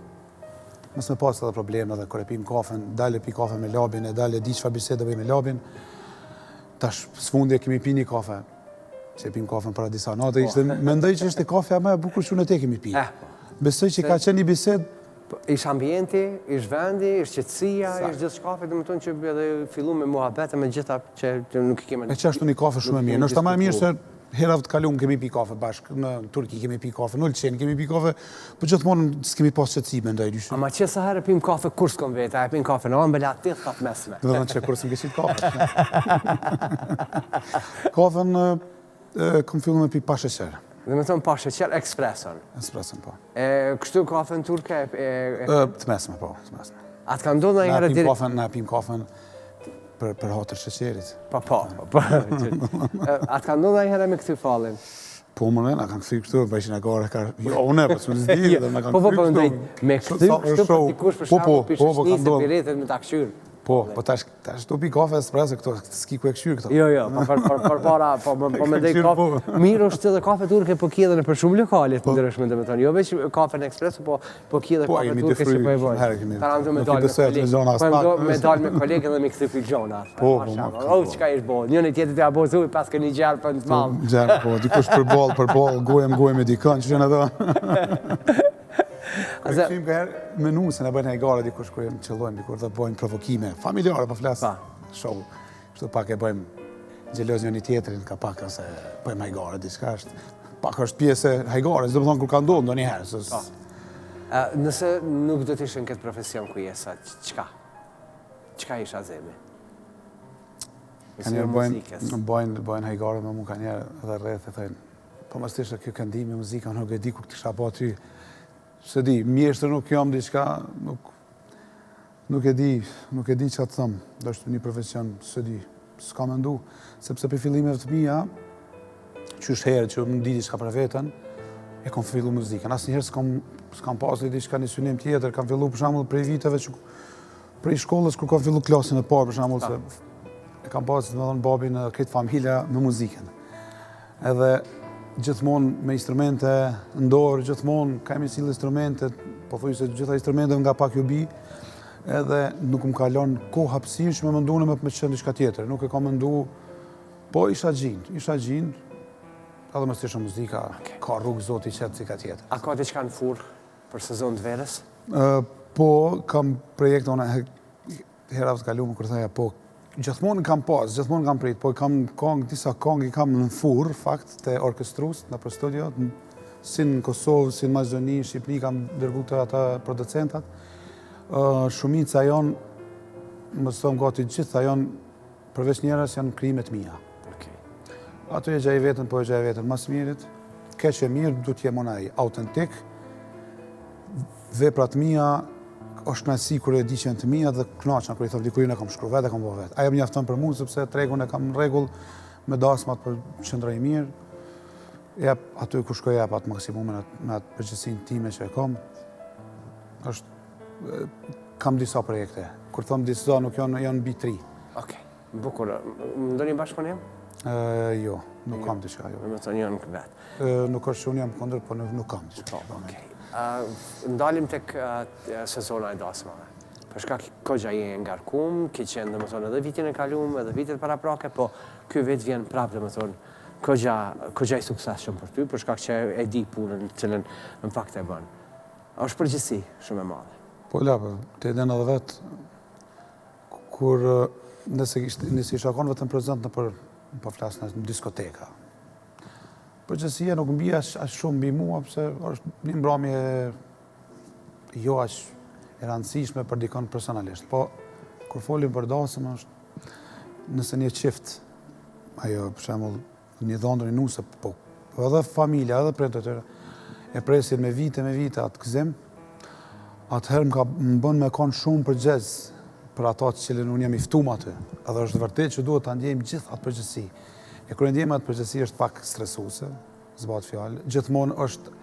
mos me pas edhe probleme edhe kur e pim kafen, dal e pi kafe me Labin, e dal e di çfarë bisede bëj me Labin. Tash s'fundi e kemi pi një kafe, që e pim kafen para disa nate, po. ishte, mendoj që ishte kafja më e bukur që unë e ti kemi pi. Eh, po. Besoj që ka qenë një bisedë Po, ish ambienti, ish vendi, ish qetësia, ish gjithçka, domethënë që edhe fillu me muhabete me gjitha që nuk i kemi... E që ashtu një kafe shumë e mirë, ndoshta ma e mirë se herave të kalum kemi pi kafe bashkë, në Turki kemi pi kafe, në Ulqin kemi pi kafe, po gjithmonë s'kemi pas qetësi, mendoj. Ama që sa herë pim kafe kur s'kom vete, a e pim kafe në ëmbël, aty thot mesme. Do të thonë që kur s'më ke qitë kafe. Kafen kom fillu me pi pa sheqer. Domethënë pa sheqer, espreson. Espreson, po. E kështu kafen turke e... Të mesme, po, të mesme. A të ka ndodhë në njëherë diri... Na pim kafen për, për hatër sheqerit. Po, po, po. po. A të ka ndodhë ndonjëherë me kthy fallin? Po, më në, na kanë kthy kështu, bëjshin e gore, ka... Jo, unë, po s'më zdi, dhe na kanë po, po, po, kështu. Me kthy kështu, po dikush për po, po, shembull, po, po, po, po, me ta kqyrë. Po, po tash Tash tu pi kafe espresso këto, s'ki ku e kqyr këto. Jo, jo, po për për për para, po po, po mendoj kafe. Po. Mirë është edhe kafe turke, po ki edhe nëpër shumë lokale të po. ndryshme, domethënë, jo veç kafe në espresso, po po ki edhe po, kafe turke që po e bojnë. Para me dalë me kolegë, po me dalë me kolegë dhe me kthy filxhona. Po, po, po. Oh, çka ish bo? Njëri tjetrit ja bo thuj pas këni gjarpën të madh. Gjarpën, po, dikush përball, përball, gojë më gojë me dikën, që janë ato. Kur e kthim ka herë me nusën e bëjnë hajgare dikush kur e qëllojmë dikur dhe bëjnë provokime familjare po flas. Show. Kështu pak e bëjmë xheloz njëri tjetrin ka pak ose bëjmë hajgare diçka është pak është pjesë e hajgares, domethënë kur ka ndodhur ndonjëherë, se po. Nëse nuk do të ishe në këtë profesion ku je sot, çka? Çka ishe Azemi? Ka njerë bëjnë, bëjnë, bëjnë hajgare me mu ka njerë edhe rreth e thojnë, Po mos t'ishte kjo këndimi, muzika, nuk e di ku t'isha pa ty. S'e di, mjeshtër nuk jam diçka, nuk, nuk e di, nuk e di ça të them. Ndoshta një profesion, s'e di, s'kam mendu, sepse prej fillimeve të mija, qysh herët që më di diçka për veten, e kam fillu muzikën. Asnjëherë s'kam, s'kam pas një diçka një synim tjetër, kam fillu për shembull prej viteve që prej shkollës kur kam fillu klasën e parë për shembull se e kam pas domethënë babin e krejt familja me muzikën. Edhe gjithmonë me instrumente në dorë, gjithmonë kemi sjellë instrumente, pothuajse gjitha instrumenteve nga pak ju bi, edhe nuk më kalon kohë hapësirë që me mendu në me me qenë diçka tjetër, nuk e kam mendu, po isha gjind, isha gjind, edhe mos t'ishe muzika, ka rrugë zoti qetë si ka tjetër. A ka diçka në furrë për sezon të verës? Po, kam projekte, unë herave të kalume kur thoja, po, gjithmonë kam pas, gjithmonë kam prit, po kam kongë, disa kongë i kam në furrë, fakt, te orkestruesit, nëpër studio, si në Kosovë, si në Maqedoni, në Shqipëri, kam dërgu te ata producentat. Shumica janë, mos thom gati gjitha janë, përveç njërës janë krijime të mija. Ato e gjej veten, po e gjej veten ma s'mirit, keq e mirë, du t'jem unë ai, autentik, veprat mija, është kënaqësi kur e di që janë të mija dhe kënaqna kur i thom dikujt unë e kam shkru vetë, e kam bo vetë. Ajo mjafton për mua sepse tregun e kam në rregull me dasmat po qëndroj mirë. Jap aty ku shkoj jap atë maksimumin atë me atë përgjegjësinë time që e kam. Është kam disa projekte. Kur them disa nuk janë janë mbi 3. Okej. Bukur. Ndonjë bashkëpunim? Jo, nuk kam diçka, jo. Domethënë janë vetë. Nuk është që unë jam kundër, po nuk kam diçka. Po, okej. Ndalim tek sezona e dasmave. Për shkak koxha je e ngarkum, ke qenë domethënë edhe vitin e kalum, edhe vitet paraprake, po ky vit vjen prapë domethënë koxha koxha i suksesshëm për ty, për shkak që e di punën të cilën në fakt e bën. Është përgjegjësi shumë e madhe. Po la, po, ti e din edhe vetë, Kur nëse ishte nëse isha kon vetëm prezent nëpër po flas në diskoteka. Përgjegjësia nuk mbi aq aq shumë mbi mua pse është një mbrëmje jo aq e rëndësishme për dikon personalisht. Po kur folim për dasëm është nëse një çift ajo për shembull Një dhëndër, një nuse, po edhe familja, edhe prindët e tyre, e presin me vite, me vite atë gëzim, atëherë më ka më bën me kon shumë përgjegjës për ato të cilën unë jam i ftum aty. Edhe është vërtet që duhet ta ndjejmë gjithë atë përgjegjësi. E kur e ndjejmë atë përgjegjësi është pak stresuese, s'bahet fjalë. Gjithmonë është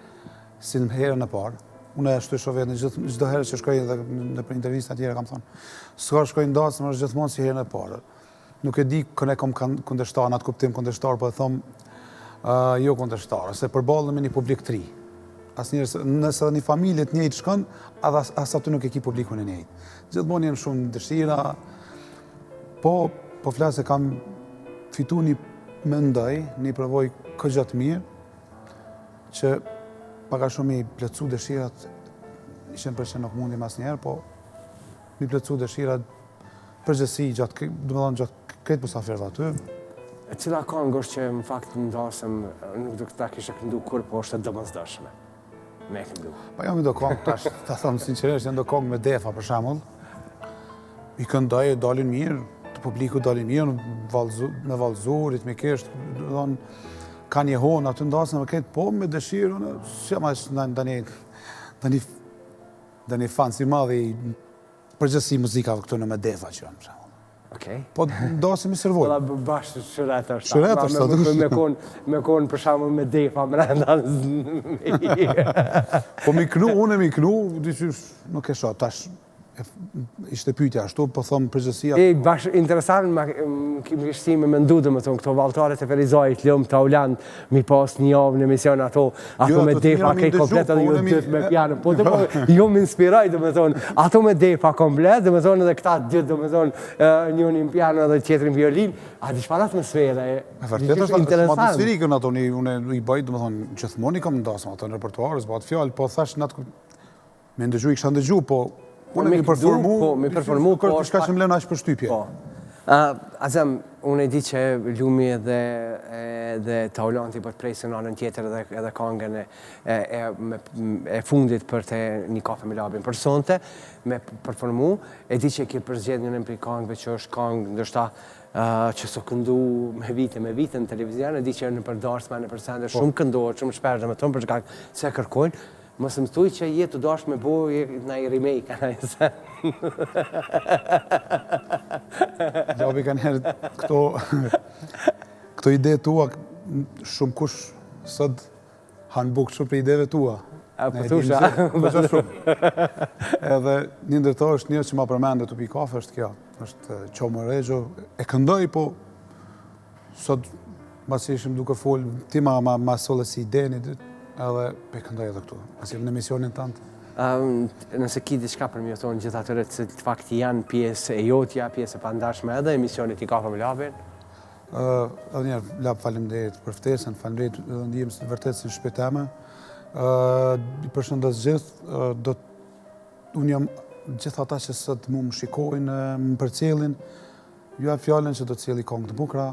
si në herën e parë. Unë ashtu e shoh veten gjithë çdo herë që shkoj edhe nëpër intervista tjera kam thonë. S'ka shkoj në dasëm është gjithmonë si herën e parë. Nuk e di kënd e kom kundërshtar, në atë kuptim kundërshtar, po e thom uh, jo kundërshtar, se përballem me një publik të ri. Asnjëherë, nëse edhe një familje të njëjtë shkon, edhe as, as aty nuk e ki publikun e njëjtë. Gjithmonë janë shumë dëshira, po, po flas se kam fitu një mendoj, një përvojë kogja të mirë, që pak a shumë i plotësu dëshirat, 100% nuk mundim asnjëherë, po mi plotësu dëshirat përgjithësi gjatë, domethonë gjatë krejt musafirëve aty. E cila kangë është që në fakt në dasëm nuk do ta kishe këndu kurrë, po është e domosdoshme me e këndu? Pa janë do kongë, tash, ta them sinqerisht, janë do kongë me defa, për shembull. I këndoj, dalin mirë, të publiku dalin mirë, vallzu, me vallzu, ritmikisht, domethonë, kanë jehonë aty n'dasëm, me këtë, po me dëshirë, unë, s'jam aq ndonjë, ndonjë, ndonjë fan i madh i përgjithësi muzikave këtu në me defa që janë, për shembull. Okej. Po n'dasëm i servoj. Po bash shuret është. Shuret është, me, me kon me kon për shembull me defa mrenda. Po mi knu, unë mi knu, diqysh nuk e shoh tash ishte pyetja ashtu, po thom përgjithësia. E bash interesant, më kishte si me mendu domethonë këto valltarët e Ferizajt, Lum Taulant, mi pas një javë në emision ato, ato jo, me defa krejt komplet edhe ju dytë me piano. Po të po, jo më inspiroj domethonë, ato me defa komplet, domethonë edhe këta dytë domethonë, njëri në piano edhe tjetri në violinë, a di çfarë atmosfere. E vërtetë është interesant. Atmosferikën ato unë i bëj, domethonë, gjithmonë i kam n'dasëm ato në repertuar, s'bahet fjalë, po thash në atë Me ndëgju i kisha ndëgju, po unë me performu, po, me performu, po, është diçka që më lënë aq përshtypje. Po. Azem, unë e di që Lumi edhe edhe Taulanti po të presin në anën tjetër edhe edhe kangën e e e, e fundit për te një kafe me Labin. Për sonte me performu, e di që ke përzgjedh njërën prej kangëve që është kangë ndoshta që s'o këndu me vite me vite në televizion, e di që nëpër darsma, nëpër sende, po. shumë këndohet, shumë shpesh, domethonë për shkak se kërkojnë, Mos më thuj që je tu dasht me bo naj remake, a naj sen. Labi kanjëherë këto, këto ide tua, shumë kush sot hanë bukë shumë prej ideve tua. A, po thusha. Po thusha shumë. Edhe një ndër to është një që ma përmende tu pi kafe është kjo. është Qo Rexho. E këndoj, po Sot, mbasi ishim duke fol, ti ma, ma, ma solle si ide një ditë, edhe pe këndoj edhe këtu, pasi në emisionin tand. Nëse ki diçka për me ju thonë gjithë atyre që në fakt janë pjesë e jotja, pjesë e pandashme edhe emisionit Një kafe me Labin? Edhe njëherë, Lab, faleminderit për ftesën, faleminderit edhe ndihem si vërtet si në shpi teme. I përshëndes gjithë, do unë jam gjithë ata që sot mu më shikojnë, më përcjellin, Ju jap fjalën që do të sjelli kongë të bukura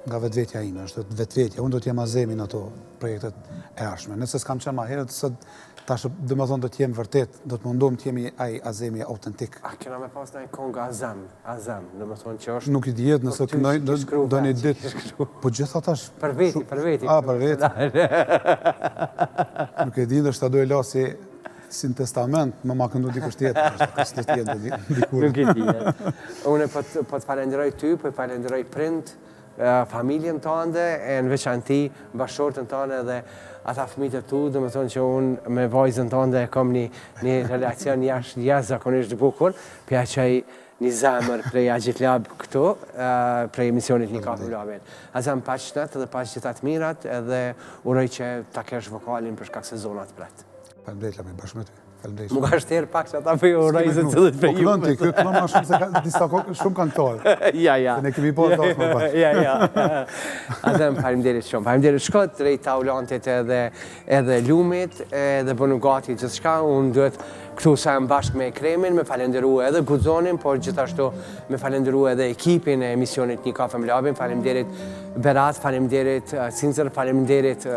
nga vetvetja ime, është vetvetja, unë do të jem Azemi në ato projektet e ardhshme. Nëse s'kam qenë ma herët, sot tash domethonë do të jem vërtet, do të mundohem të jemi ai Azemi autentik. A kena me pas naj kongë Azem, Azem, domethonë që është... Nuk i dihet nëse po, këndoj do një ditë. Po gjitha tash... Për veti, për veti. A, për veti. Nuk e di, ndoshta do e la si Si në testament, me ma këndu dikush tjetër, është s'do të jetë dikur. Nuk e di. Unë po të po falenderoj ty, po i falenderoj prindt, familjen tënde e në veçanti bashkëshorten tënde dhe ata fëmijët e tu, domethonë që unë me vajzën tënde e kam një një relacion jashtë jashtëzakonisht të bukur, po ja çoj një zemër prej Agit Lab këtu, prej emisionit Një kafe me Labin. Azem paç shnet dhe paç gjitha të mirat edhe uroj që ta kesh vokalin për shkak se zona të pret. Faleminderit Labi, bashkë me ty. Faleminderit. Mu ka shterë pak që ata për ju uroj se cilët për ju. Po këndon ti, ky këndon më shumë se ka disa kokë shumë këngëtarë. Ja, ja. Se ne kemi po ato më pak. Ja, ja. Azem, faleminderit shumë. Faleminderit shko drejt Taulantit edhe edhe Lumit, edhe bënu gati gjithçka. Unë duhet këtu sa jam bashkë me Ekremin, me falenderu edhe Guxonin, por gjithashtu me falenderu edhe ekipin e emisionit Një kafe me Labin. Faleminderit Berat, faleminderit Cincer, faleminderit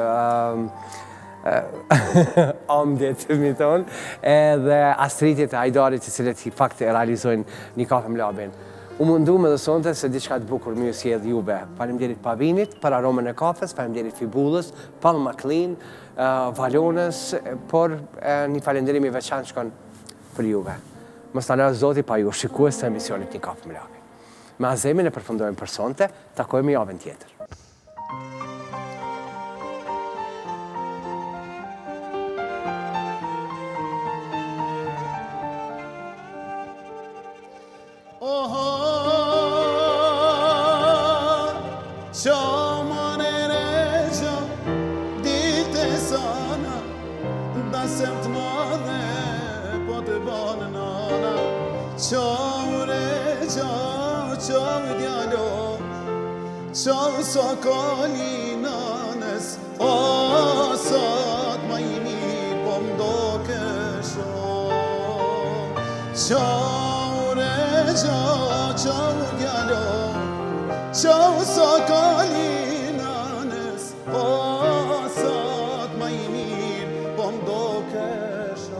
Amdit, mi thonë, edhe Astritit e Hajdarit të cilët në fakt e realizojnë një kafe me Labin. U mundum edhe sonte se diçka të bukur me ju sjellë juve. Faleminderit Pavinit për aromën e kafes, faleminderit Fibullës, Palma Clean, Valonës, por një falenderim i veçantë shkon për juve. Mos na lashtë Zoti pa ju, shikues të emisionit Një kafe me Labin. Me Azemin e përfundojmë për sonte, takohemi javën tjetër. Nesër të madhe po të banë nana Qau Rexha, qau djalo Qau sokoli nanës O sot ma i mirë po m'dokesh Qau Rexha, qau djalo Qau sokoli nanës O sot ma i mirë po m'dokesh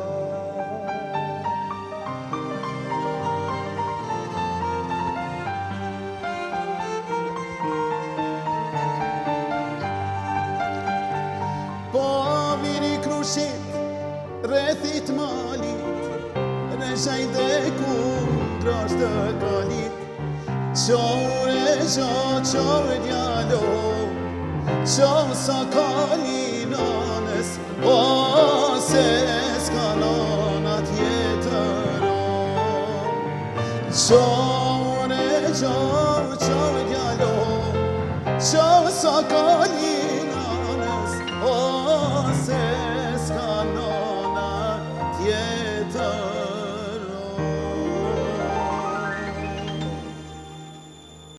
Po viri krushit, rrethit malit, Rexha i dekun, n'grazhd të kalit, Qau Rexha, qau djalo, Qau sokoli nanës, O se s'ka nana tjetër, o. Qau Rexha, qau djalo, Qau sokoli.